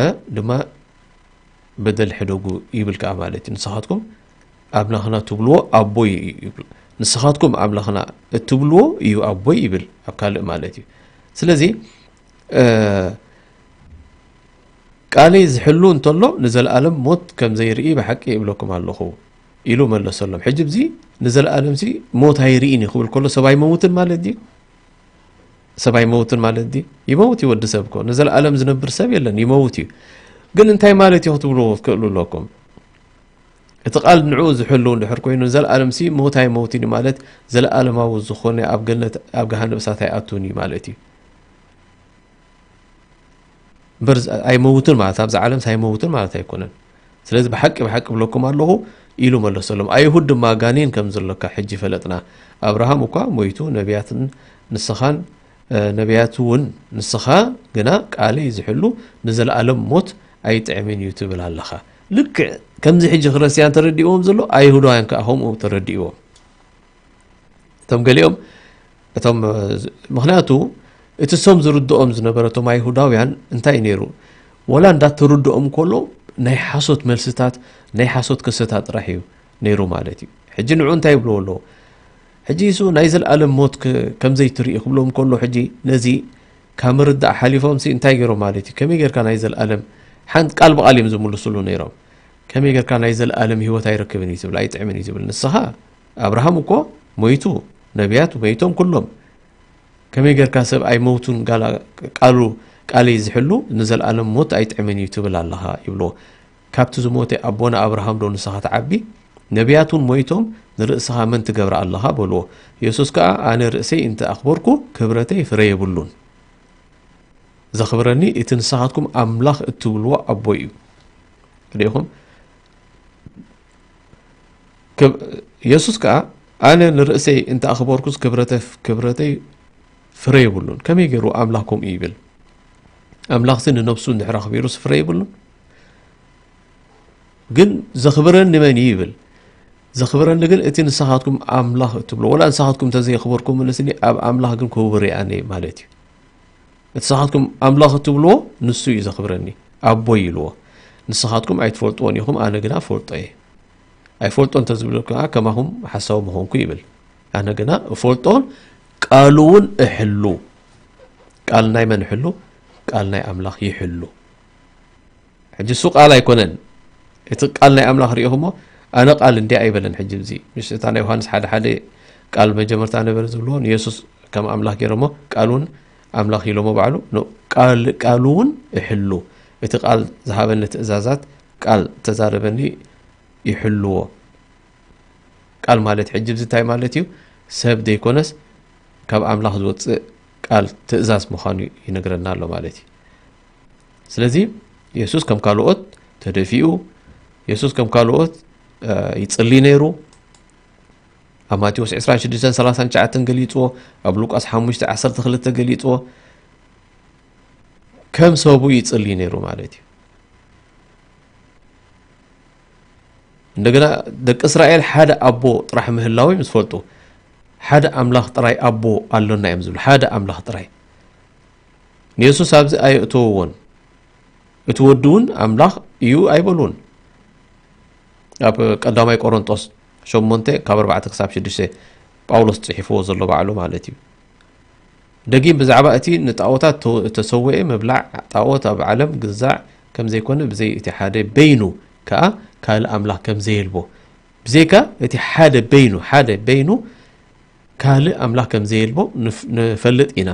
እ ድማ በደል ሕደጉ ይብል ከኣ ማለት እዩ። ንስኻትኩም ኣምላኽና ትብልዎ ኣቦይ እዩ ይብል። ንስኻትኩም ኣምላኽና እትብልዎ እዩ ኣቦይ ይብል ኣብ ካልእ ማለት እዩ። ስለዚ እ፣ ቃለይ ዝሕሉ እንተሎ ንዘለኣለም ሞት ከም ዘይርኢ ብሓቂ እብለኩም ኣለኹ ኢሉ መለሰሎም። ሕጂ እዚ ንዘለኣለም ሲ ሞት ኣይርእን እዩ ክብል ከሎ ሰብ ኣይመውትን ማለት ድዩ? ሰብ ኣይመውትን ማለት ድዩ? ይመውት እዩ ወዲ ሰብ እኮ። ንዘለኣለም ዝነብር ሰብ የለን፣ ይመውት እዩ። ግን እንታይ ማለት እዩ ክትብልዎ ትክእሉ ኣለኩም። እቲ ቃል ንዕኡ ዝሕሉ እንድሕር ኮይኑ ንዘለኣለም ሲ ሞት ኣይመውትን እዩ ማለት ዘለኣለማዊ ዝኾነ ኣብ ገነት ኣብ ገሃነብ እሳት ኣይኣቱን እዩ ማለት እዩ። እምበር ዝ-፣ ኣይመውትን ማለት ኣብዛ ዓለምስ ኣይመውትን ማለት ኣይኮነን። ስለዚ ብሓቂ ብሓቂ እብለኩም ኣለኹ ኢሉ መለሰሎም። ኣይሁድ ድማ ጋኔን ከም ዘሎካ ሕጂ ፈለጥና። ኣብርሃም እኳ ሞይቱ ነቢያትን ንስኻን፣ እ፣ ነቢያት እውን ንስኻ ግና ቃለይ ዝሕሉ ንዘለኣለም ሞት ኣይጥዕምን እዩ ትብል ኣለኻ። ልክዕ ከምዚ ሕጂ ክርስትያን ተረዲእዎም ዘሎ ኣይሁዳውያን ከኣ ከምኡ ተረዲእዎም። እቶም ገሊኦም እቶም፣ እ፣ ዝ-፣ ምኽንያቱ እቲ እሶም ዝርድኦም ዝነበረ እቶም ኣይሁዳውያን እንታይ እዩ ነይሩ? ወላ እንዳተርድኦም ከሎ ናይ ሓሶት መልስታት፣ ናይ ሓሶት ክስታት ጥራሕ እዩ ነይሩ ማለት እዩ። ሕጂ ንዑ እንታይ ይብልዎ ኣለዉ? ሕጂ እሱ ናይ ዘለኣለም ሞት ክ- ከም ዘይትርኢ ክብሎም ከሎ፣ ሕጂ ነዚ ካብ ምርዳእ ሓሊፎም ሲ እንታይ ገይሮም ማለት እዩ? ከመይ ጌርካ ናይ ዘለኣለም ሓንቲ ቃል ብቓል እዮም ዝምልስሉ ነይሮም። ከመይ ጌርካ ናይ ዘለኣለም ህይወት ኣይረክብን እዩ ትብል፣ ኣይጥዕምን እዩ ትብል? ንስኻ ኣብርሃም እኮ ሞይቱ፣ ነቢያት ሞይቶም ኩሎም። ከመይ ጌርካ ሰብ ኣይመውቱን ጋላ ቃሉ ቃለይ ዝሕሉ ንዘለኣለም ሞት ኣይጥዕምን እዩ ትብል ኣለኻ ይብልዎ። ካብቲ ዝሞተ ኣቦና ኣብርሃም ዶ ንስኻ ትዓቢ? ነቢያት እውን ሞይቶም ንርእስኻ መን ትገብራ ኣለኻ በልዎ። የሱስ ከኣ ኣነ ርእሰይ እንተ ኣኽበርኩ ክብረተይ ፍረ የብሉን። ዘኽብረኒ እቲ ንስኻትኩም ኣምላኽ እትብልዎ ኣቦይ እዩ። ርኢኹም? ክብ- የሱስ ከኣ ኣነ ንርእሰይ እንተ ኣኽበርኩስ ክብረተ- ክብረተይ ፍረ የብሉን። ከመይ ገይሩ ኣምላኽ ከምኡ ይብል? ኣምላኽሲ ንነብሱ እንድሕር ኣኽቢሩስ ፍረ የብሉን። ግን ዘኽብረኒ መን እዩ ይብል? ዘኽብረኒ ግን እቲ ንስኻትኩም ኣምላኽ እትብሎ፣ ወላ ንስኻትኩም እንተዘየኽበርኩምንስኒ ኣብ ኣምላኽ ግን ክቡር እየ ኣነ ማለት እዩ። እቲ ንስኻትኩም ኣምላኽ እትብልዎ ንሱ እዩ ዘኽብረኒ፣ ኣቦይ ኢልዎ። ንስኻትኩም ኣይትፈልጥዎን ኢኹም፣ ኣነ ግና እፈልጦ እየ። ኣይፈልጦ እንተዝብል ከዓ ከማኹም ሓሳዊ ምኾንኩ ይብል። ኣነ ግና እፈልጦን ቃሉ እውን እሕሉ። ቃል ናይ መን እሕሉ? ቃል ናይ ኣምላኽ ይሕሉ። ሕጂ እሱ ቃል ኣይኮነን። እቲ ቃል ናይ ኣምላኽ ርኢኹሞ፣ ኣነ ቃል እንዲ ኣይበለን። ሕጂ እዚ ምስ እታ ናይ ዮሃንስ ሓደ ሓደ ቃል መጀመርታ ነበረ ዝብልዎ ንየሱስ ከም ኣምላኽ ገይሮሞ፣ ቃል እውን ኣምላኽ ኢሎሞ ባዕሉ። ኖ፣ ቃል ቃሉ እውን እሕሉ። እቲ ቃል ዝሃበኒ ትእዛዛት፣ ቃል ተዛረበኒ ይሕልዎ። ቃል ማለት ሕጂ እዚ እንታይ ማለት እዩ? ሰብ ዘይኮነስ ካብ ኣምላኽ ዝወፅእ ቃል ትእዛዝ ምዃኑ ይነግረና ኣሎ ማለት እዩ። ስለዚ የሱስ ከም ካልኦት ተደፊኡ፣ የሱስ ከም ካልኦት ይጽሊ ነይሩ። ኣብ ማቴዎስ ዕስራን ሽዱሽተን ሰላሳን ትሽዓተን ገሊጽዎ፣ ኣብ ሉቃስ ሓሙሽተ ዓሰርተ ክልተ ገሊጽዎ። ከም ሰቡ ይጽሊ ነይሩ ማለት እዩ። እንደገና ደቂ እስራኤል ሓደ ኣቦ ጥራሕ ምህላው እዮም ዝፈልጡ። ሓደ ኣምላኽ ጥራይ ኣቦ ኣሎና እዮም ዝብሉ። ሓደ ኣምላኽ ጥራይ። ንየሱስ ኣብዚ ኣየእተውዎን። እቲ ወዲ እውን ኣምላኽ እዩ ኣይበልዎን። ኣብ ቀዳማይ ቆሮንጦስ ሸሞንተ ካብ ኣርባዕተ ክሳብ ሽዱሽተ ጳውሎስ ጽሒፍዎ ዘሎ ባዕሉ ማለት እዩ። ደጊም ብዛዕባ እቲ ንጣኦታት ተው- ተሰውኤ ምብላዕ ጣኦት ኣብ ዓለም ግዛዕ ከም ዘይኮነ ብዘይ እቲ ሓደ በይኑ ከኣ ካልእ ኣምላኽ ከም ዘየልቦ ብዘይካ እቲ ሓደ በይኑ ሓደ በይኑ ካልእ ኣምላኽ ከም ዘየልቦ ንፍ- ንፈልጥ ኢና።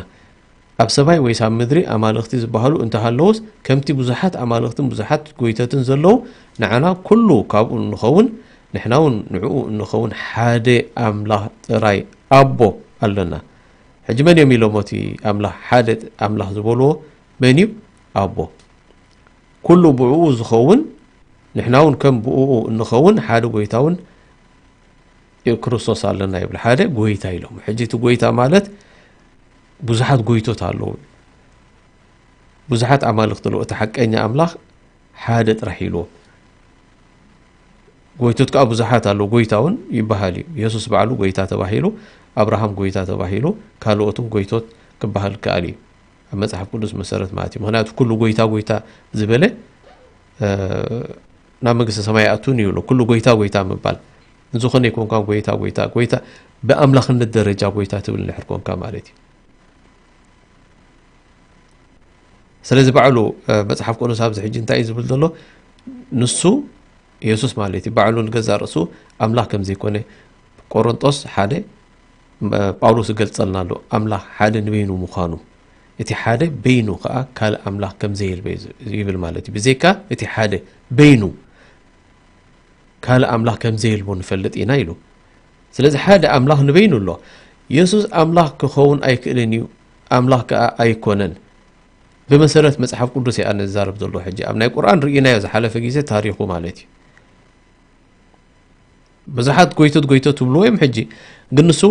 ኣብ ሰማይ ወይስ ኣብ ምድሪ ኣማልኽቲ ዝበሃሉ እንተሃለዉስ፣ ከምቲ ብዙሓት ኣማልኽትን ብዙሓት ጎይተትን ዘለዉ፣ ንዓና ኩሉ ካብኡ እንኸውን፣ ንሕና እውን ንዕኡ እንኸውን ሓደ ኣምላኽ ጥራይ ኣቦ ኣለና። ሕጂ መን እዮም ኢሎሞ እቲ ኣምላኽ ሓደ ኣምላኽ ዝበልዎ መን እዩ? ኣቦ። ኩሉ ብእኡ ዝኸውን፣ ንሕና እውን ከም ብእኡ እንኸውን ሓደ ጎይታ እውን ክርስቶስ ኣለና ይብል። ሓደ ጎይታ ኢሎም። ሕጂ እቲ ጎይታ ማለት ብዙሓት ጎይቶት ኣለዉ። ብዙሓት ኣማልኽቲ ኣለዉ። እቲ ሓቀኛ ኣምላኽ ሓደ ጥራሕ ኢልዎ። ጎይቶት ከኣ ብዙሓት ኣለዉ። ጎይታ እውን ይበሃል እዩ። የሱስ ባዕሉ ጎይታ ተባሂሉ፣ ኣብርሃም ጎይታ ተባሂሉ፣ ካልኦትን ጎይቶት ክበሃል ይከኣል እዩ። ኣብ መጽሓፍ ቅዱስ መሰረት ማለት እዩ። ምኽንያቱ ኩሉ ጎይታ ጎይታ ዝበለ ናብ መንግስተ ሰማይ ኣቱን ይብሎ። ኩሉ ጎይታ ጎይታ ምባል ንዝኾነ ይኮንካ ጎይታ ጎይታ ጎይታ ብኣምላኽነት ደረጃ ጎይታ ትብል እንድሕር ኮንካ ማለት እዩ። ስለዚ ባዕሉ መጽሓፍ ቅዱስ ኣብዚ ሕጂ እንታይ እዩ ዝብል ዘሎ? ንሱ የሱስ ማለት እዩ ባዕሉ ንገዛእ ርእሱ ኣምላኽ ከም ዘይኮነ ቆሮንጦስ ሓደ ጳውሎስ ይገልጸልና ኣሎ። ኣምላኽ ሓደ ንበይኑ ምዃኑ፣ እቲ ሓደ በይኑ ከኣ ካልእ ኣምላኽ ከም ዘየልበ ይብል ማለት እዩ። ብዘይካ እቲ ሓደ በይኑ ካልእ ኣምላኽ ከም ዘየልቦ ንፈልጥ ኢና ኢሉ። ስለዚ ሓደ ኣምላኽ ንበይኑ ኣሎ። የሱስ ኣምላኽ ክኸውን ኣይክእልን እዩ፣ ኣምላኽ ከኣ ኣይኮነን። ብመሰረት መጽሓፍ ቅዱስ እየ ኣነ ዝዛረብ ዘለኹ። ሕጂ ኣብ ናይ ቁርኣን ርኢናዮ ዝሓለፈ ግዜ ታሪኹ ማለት እዩ። ብዙሓት ጎይቶት ጎይቶት ትብልዎ እዮም። ሕጂ ግን ንሱ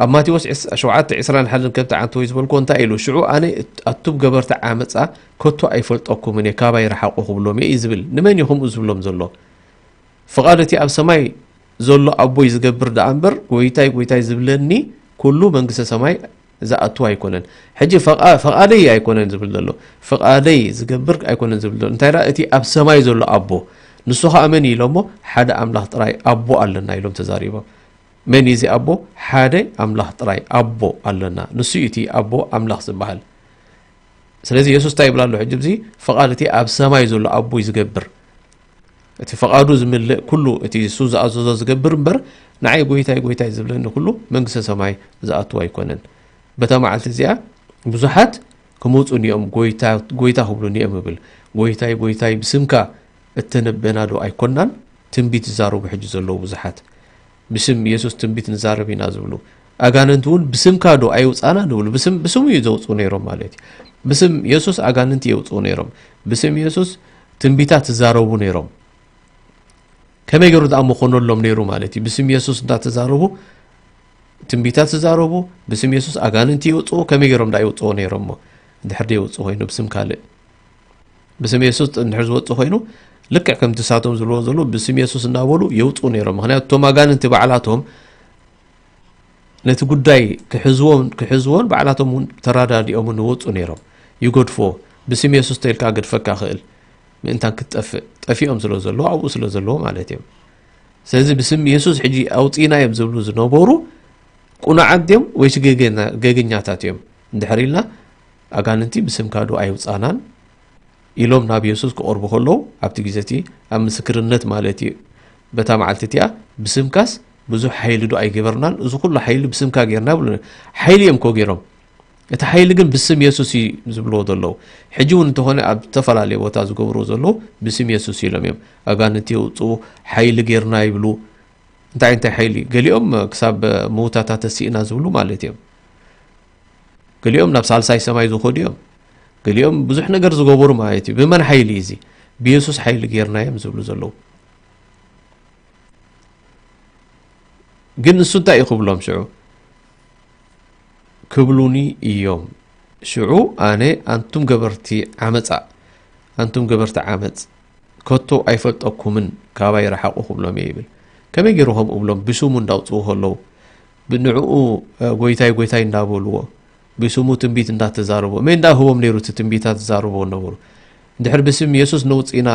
ኣብ ማቴዎስ ሸውዓተ ዕስራን ሓደን ከም ትዓንተወይ ዝበልኩዎ እንታይ ኢሉ? ሽዑ ኣነ ኣቱም ገበርቲ ዓመጻ ከቶ ኣይፈልጠኩምን እየ፣ ካባይ ረሓቑ ክብሎም እየ እዩ ዝብል። ንመን እዩ ከምኡ ዝብሎም ዘሎ? ፍቓድ እቲ ኣብ ሰማይ ዘሎ ኣቦይ ዝገብር ደኣ እምበር፣ ጎይታይ ጎይታይ ዝብለኒ ኩሉ መንግስተ ሰማይ ዝኣቱ ኣይኮነን። ሕጂ ፈቓ- ፈቓደይ ኣይኮነን ዝብል ዘሎ፣ ፍቓደይ ዝገብር ኣይኮነን ዝብል ዘሎ። እንታይ ደኣ እቲ ኣብ ሰማይ ዘሎ ኣቦ ንሱ ኸኣ መን እዩ ኢሎሞ? ሓደ ኣምላኽ ጥራይ ኣቦ ኣለና ኢሎም ተዛሪቦም። መን እዩ እዚ ኣቦ? ሓደ ኣምላኽ ጥራይ ኣቦ ኣለና። ንሱ እዩ እቲ ኣቦ ኣምላኽ ዝበሃል። ስለዚ የሱስ እንታይ ይብል ኣሎ ሕጂ? እዚ ፍቓድ እቲ ኣብ ሰማይ ዘሎ ኣቦ እዩ ዝገብር። እቲ ፍቓዱ ዝምልእ ኩሉ፣ እቲ እሱ ዝኣዘዞ ዝገብር እምበር፣ ንዓይ ጎይታይ ጎይታይ ዝብለኒ ኩሉ መንግስተ ሰማይ ዝኣቱ ኣይኮነን። በታ መዓልቲ እዚኣ ብዙሓት ክመፁ እኒኦም፣ ጎይታ ጎይታ ክብሉ እኒኦም ይብል። ጎይታይ ጎይታይ ብስምካ እተነበና ዶ ኣይኮናን? ትንቢት ዝዛረቡ ሕጂ ዘለዉ ብዙሓት። ብስም የሱስ ትንቢት ንዛረብ ኢና ዝብሉ። ኣጋንንቲ እውን ብስምካ ዶ ኣይውፃና ንብሉ። ብስም፣ ብስሙ እዩ ዘውፅኡ ነይሮም ማለት እዩ። ብስም የሱስ ኣጋንንቲ የውፅኡ ነይሮም። ብስም የሱስ ትንቢታት ዝዛረቡ ነይሮም። ከመይ ገይሩ ደኣ መኾነሎም ነይሩ ማለት እዩ? ብስም የሱስ እንዳተዛረቡ ትንቢታት ዝዛረቡ፣ ብስም የሱስ ኣጋንንቲ የውፅኡ፣ ከመይ ገይሮም ደኣ የውፅኡ ነይሮም? እሞ እንድሕር ደየውፅኡ ኮይኑ ብስም ካልእ፣ ብስም የሱስ እንድሕር ዝወፅእ ኮይኑ፣ ልክዕ ከምቲ ሳቶም ዝብልዎ ዘለዉ ብስም የሱስ እናበሉ የውፅኡ ነይሮም። ምኽንያቱ እቶም ኣጋንንቲ ባዕላቶም ነቲ ጉዳይ ክሕዝዎን ክሕዝዎን ባዕላቶም እውን ተራዳዲኦም እውን ይወፁ ነይሮም። ይገድፍዎ። ብስም የሱስ ተልካ ገድፈካ ክእል ምእንታን ክትጠፍእ፣ ጠፊኦም ስለ ዘለዉ፣ ኣብኡ ስለ ዘለዉ ማለት እዮም። ስለዚ ብስም የሱስ ሕጂ ኣውፂእና እዮም ዝብሉ ዝነበሩ ቁኑዓት ድዮም ወይስ ገገና-፣ ገገኛታት እዮም እንድሕር ኢልና፣ ኣጋንንቲ ብስምካ ዶ ኣይውፃናን ኢሎም ናብ የሱስ ክቐርቡ ከለዉ፣ ኣብቲ ግዜ እቲ ኣብ ምስክርነት ማለት እዩ፣ በታ መዓልቲ እቲኣ ብስምካስ ብዙሕ ሓይሊ ዶ ኣይገበርናን? እዚ ኩሉ ሓይሊ ብስምካ ጌርና ይብሉ። ሓይሊ እዮም እኮ ጌሮም። እቲ ሓይሊ ግን ብስም የሱስ እዩ ዝብልዎ ዘለዉ። ሕጂ እውን እንተኾነ ኣብ ዝተፈላለየ ቦታ ዝገብርዎ ዘለዉ ብስም የሱስ ኢሎም እዮም። ኣጋንንቲ የውፅኡ፣ ሓይሊ ጌርና ይብሉ። እንታይ እንታይ ሓይሊ? ገሊኦም ክሳብ ምውታታ ተሲእና ዝብሉ ማለት እዮም። ገሊኦም ናብ ሳልሳይ ሰማይ ዝኸዱ እዮም። ገሊኦም ብዙሕ ነገር ዝገበሩ ማለት እዩ። ብመን ሓይሊ እዩ እዚ? ብየሱስ ሓይሊ ጌርና እዮም ዝብሉ ዘለዉ። ግን ንሱ እንታይ እዩ ክብሎም ሽዑ? ክብሉኒ እዮም። ሽዑ ኣነ ኣንቱም ገበርቲ ዓመፃ፣ ኣንቱም ገበርቲ ዓመፅ፣ ከቶ ኣይፈልጠኩምን፣ ካባይ ረሓቑ ክብሎም እየ ይብል። ከመይ ገይሩ ከምኡ እብሎም? ብስሙ እንዳውፅኡ ከለዉ፣ ብንዕኡ፣ እ፣ ጎይታይ ጎይታይ እንዳበልዎ፣ ብስሙ ትንቢት እንዳተዛረቡ፣ መን እንዳህቦም ነይሩ እቲ ትንቢታት ዝዛረብዎ ነበሩ? እንድሕር ብስም የሱስ ነውፅእና፣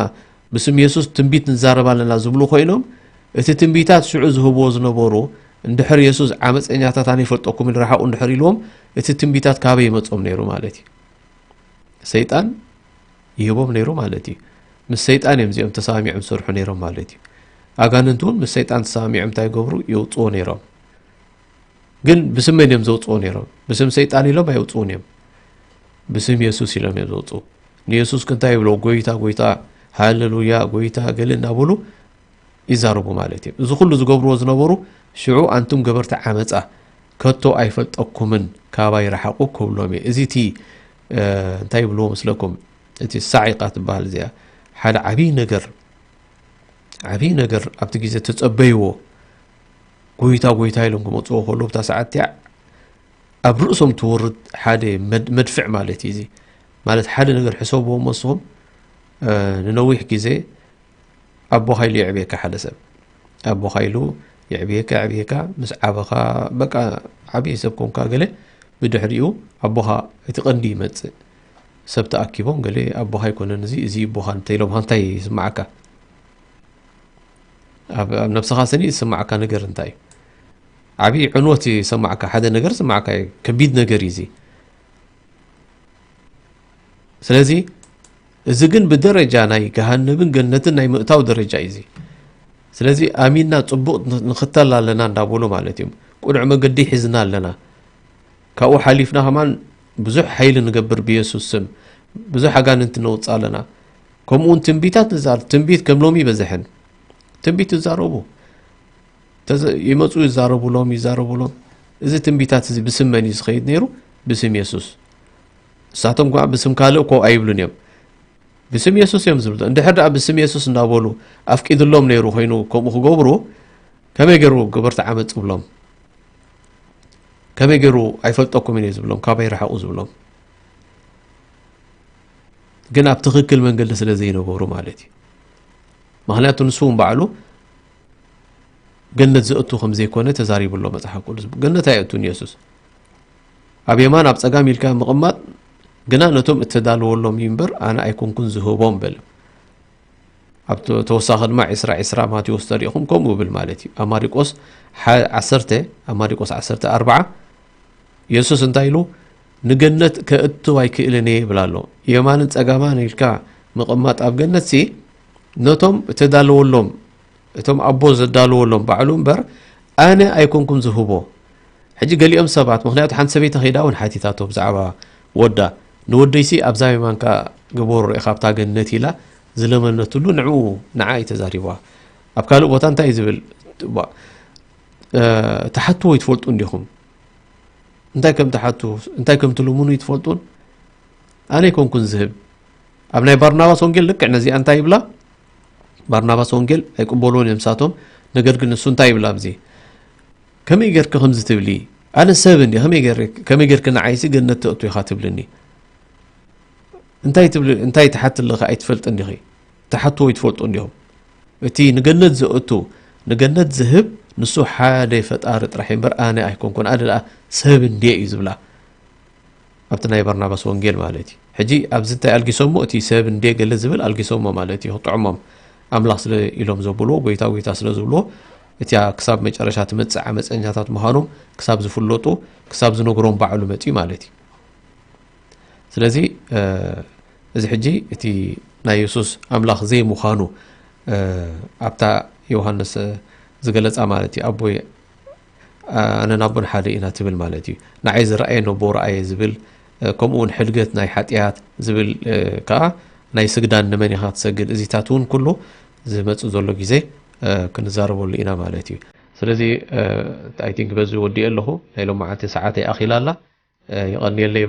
ብስም የሱስ ትንቢት ንዛረብ ኣለና ዝብሉ ኮይኖም፣ እቲ ትንቢታት ሽዑ ዝህብዎ ዝነበሩ፣ እንድሕር የሱስ ዓመፀኛታት ኣነ ይፈልጠኩምን ረሓቑ እንድሕር ኢልዎም፣ እቲ ትንቢታት ካበይ ይመጾም ነይሩ ማለት እዩ? ሰይጣን ይህቦም ነይሩ ማለት እዩ። ምስ ሰይጣን እዮም እዚኦም ተሰማሚዖም ዝሰርሑ ነይሮም ማለት እዩ። ኣጋንንቲ እውን ምስ ሰይጣን ተሰማሚዖም እንታይ ይገብሩ? የውፅዎ ነይሮም። ግን ብስም መን እዮም ዘውፅዎ ነይሮም? ብስም ሰይጣን ኢሎም ኣይውፅውን እዮም። ብስም የሱስ ኢሎም እዮም ዘውፅኡ። ንየሱስ ክንታይ ይብሎ? ጎይታ፣ ጎይታ፣ ሃሌሉያ፣ ጎይታ፣ ገለ እናበሉ ይዛረቡ ማለት እዮም። እዚ ኩሉ ዝገብርዎ ዝነበሩ፣ ሽዑ ኣንቱም ገበርቲ ዓመፃ፣ ከቶ ኣይፈልጠኩምን፣ ካባይ ረሓቑ ክብሎም እየ። እዚ እቲ፣ እ፣ እንታይ ይብልዎ መስለኩም? እቲ ሳዒቃ ትበሃል እዚኣ። ሓደ ዓብዪ ነገር፣ ዓብዪ ነገር ኣብቲ ግዜ ተጸበይዎ። ጎይታ፣ ጎይታ ኢሎም ክመጽዎ ከለዉ፣ ብታ ሰዓት እቲኣ ኣብ ርእሶም ትወርድ ሓደ መድ-፣ መድፍዕ ማለት እዩ እዚ። ማለት ሓደ ነገር ሕሰብዎ እሞ ንስኹም፣ እ፣ ንነዊሕ ግዜ ኣቦኻ ኢሉ የዕብየካ ሓደ ሰብ። ኣቦኻ ኢሉ የዕብየካ፣ የዕብየካ፣ ምስ ዓበኻ በቃ ዓብዪ ሰብ ኮንካ ገለ፣ ብድሕሪኡ ኣቦኻ እቲ ቀንዲ ይመጽእ። ሰብ ተኣኪቦም ገለ ኣቦኻ ኣይኮነን እዚ፣ እዚ ኣቦኻ እንተ ኢሎምኻ እንታይ ይስምዓካ? ኣብ፣ ኣብ ነብስኻ ስኒ ዝስምዓካ ነገር እንታይ እዩ? ዓብዪ ዕንወት ይሰማዕካ፣ ሓደ ነገር ዝሰማዕካ እዩ፣ ከቢድ ነገር እዩ እዚ። ስለዚ እዚ ግን ብደረጃ ናይ ገሃነብን ገነትን ናይ ምእታው ደረጃ እዩ እዚ። ስለዚ ኣሚንና ጽቡቕ ን-፣ ንኽተል ኣለና እንዳበሉ ማለት እዮም። ቅኑዕ መገዲ ሒዝና ኣለና። ካብኡ ሓሊፍና ከማን ብዙሕ ሓይሊ ንገብር ብየሱስ ስም። ብዙሕ ኣጋንንቲ ነውጽእ ኣለና። ከምኡ እውን ትንቢታት ንዛር-፣ ትንቢት ከም ሎሚ ይበዝሕን። ትንቢት ይዛረቡ። ተዘ-፣ ይመጹ ይዛረቡሎም፣ ይዛረቡሎም። እዚ ትንቢታት እዚ ብስም መን እዩ ዝኸይድ ነይሩ? ብስም የሱስ። ንሳቶም ከኣ ብስም ካልእ እኮ ኣይብሉን እዮም። ብስም የሱስ እዮም ዝብሉ። እንድሕር ደኣ ብስም የሱስ እንዳበሉ ኣፍቂድሎም ነይሩ ኮይኑ ከምኡ ክገብሩ፣ ከመይ ገይሩ ገበርቲ ዓመጽ ዝብሎም? ከመይ ገይሩ ኣይፈልጠኩምን እየ ዝብሎም፣ ካባይ ረሓቑ ዝብሎም? ግን ኣብ ትኽክል መንገዲ ስለ ዘይነበሩ ማለት እዩ። ምኽንያቱ ንሱ እውን ባዕሉ ገነት ዘእቱ ከም ዘይኮነ ተዛሪቡ ኣሎ መጽሓፍ ቅዱስ። ገነት ኣየእቱን የሱስ። ኣብ የማን ኣብ ጸጋም ኢልካ ምቕማጥ ግና ነቶም እተዳለወሎም እዩ እምበር ኣነ ኣይኮንኩን ዝህቦም በለ። ኣብ ተ- ተወሳኺ ድማ ዕስራ ዕስራ ማቴዎስ ተሪእኹም ከምኡ ይብል ማለት እዩ። ኣብ ማሪቆስ ሓ- ዓሰርተ ኣብ ማሪቆስ ዓሰርተ ኣርባዓ የሱስ እንታይ ኢሉ? "ንገነት ከእትው ኣይክእልን እየ" ይብል ኣሎ። የማንን ጸጋማን ኢልካ ምቕማጥ ኣብ ገነት ሲ ነቶም እተዳለወሎም እቶም ኣቦ ዘዳለወሎም ባዕሉ እምበር ኣነ ኣይኮንኩን ዝህቦ። ሕጂ ገሊኦም ሰባት፣ ምኽንያቱ ሓንቲ ሰበይቲ ከይዳ እውን ሓቲታቶ ብዛዕባ ወዳ፣ "ንወደይሲ ኣብዛ የማንካ ግበሮ ኢኻ ኣብታ ገነት" ኢላ ዝለመነትሉ ንዕኡ ንዓ እዩ ተዛሪብዋ። ኣብ ካልእ ቦታ እንታይ እዩ ዝብል? ባ- እ፣ ትሓትዎ ይትፈልጡ እንዲኹም። እንታይ ከም ትሓቱ፣ እንታይ ከም ትልምኑ ይትፈልጡን። ኣነ ኣይኮንኩን ዝህብ። ኣብ ናይ ባርናባስ ወንጌል ልክዕ ነዚኣ እንታይ ይብላ? ባርናባስ ወንጌል ኣይቅበልዎን እዮም ንሳቶም። ነገር ግን ንሱ እንታይ ይብላ ኣብዚ? "ከመይ ጌርኪ ከምዚ ትብሊ? ኣነ ሰብ እንዲ ከመይ ጌር- ከመይ ጌርኪ ንዓይሲ ገነት ተእቱ ኢኻ ትብልኒ?" እንታይ ትብል እንታይ ትሓት ኣለኻ? ኣይትፈልጥን ዲኺ? ትሓትዎ ይትፈልጡ እንዲኹም። እቲ ንገነት ዘእቱ ንገነት ዝህብ ንሱ ሓደ ፈጣሪ ጥራሕ እዩ እምበር ኣነ ኣይኮንኩን፣ ኣነ ደኣ ሰብ እንድየ እዩ ዝብላ። ኣብቲ ናይ በርናባስ ወንጌል ማለት እዩ። ሕጂ ኣብዚ እንታይ ኣልጊሶሞ? እቲ ሰብ እንድየ ገለ ዝብል ኣልጊሶሞ ማለት እዩ። ክጥዕሞም ኣምላኽ ስለ ኢሎም ዘብልዎ፣ ጎይታ ጎይታ ስለ ዝብልዎ፣ እቲያ ክሳብ መጨረሻ ትመጽእ ዓመፀኛታት ምዃኖም ክሳብ ዝፍለጡ፣ ክሳብ ዝነግሮም ባዕሉ መፅዩ ማለት እዩ። ስለዚ እዚ ሕጂ እቲ ናይ የሱስ ኣምላኽ ዘይምዃኑ ኣብታ ዮሃንስ ዝገለጻ ማለት እዩ። ኣቦይ ኣነን ኣቦን ሓደ ኢና ትብል ማለት እዩ። ንዓይ ዝረኣየ ነቦ ረኣየ ዝብል ከምኡ እውን ሕድገት ናይ ሓጢኣት ዝብል ከዓ ናይ ስግዳን ንመን ኢኻ ትሰግድ እዚታት እውን ኩሉ ዝመጽእ ዘሎ ግዜ ክንዛረበሉ ኢና ማለት እዩ። ስለዚ I think በዚ ወዲኤ ኣለኹ። ናይ ሎማዓንቲ ሰዓተይ ኣኺላ ኣላ። የቐንየለይ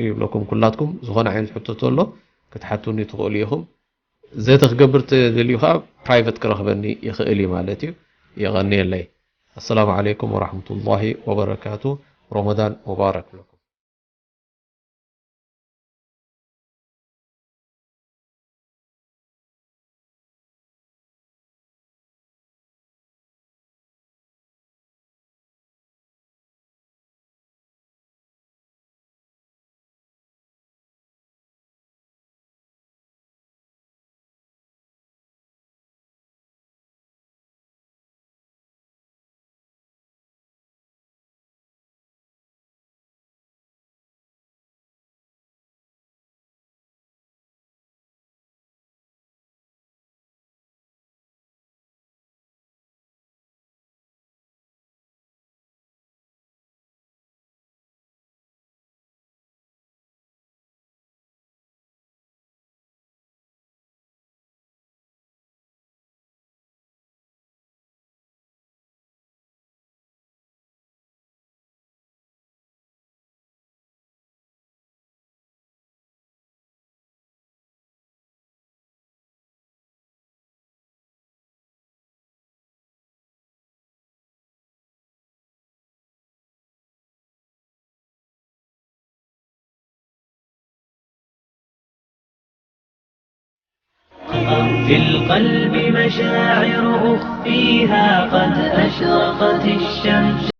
ይብለኩም ኩላትኩም። ዝኾነ ዓይነት ሕቶ ተሎ ክትሓቱኒ ትኽእሉ ኢኹም። ዘተ ክገብር ተደልዩ ከዓ ፕራይቨት ክረኽበኒ ይኽእል እዩ ማለት እዩ። የቐንየለይ። ኣሰላሙ ዓለይኩም ወራሕመቱላሂ ወበረካቱ። ረመዳን ሙባረክ ለኩም። في القلب مشاعر أخفيها قد أشرقت الشمس.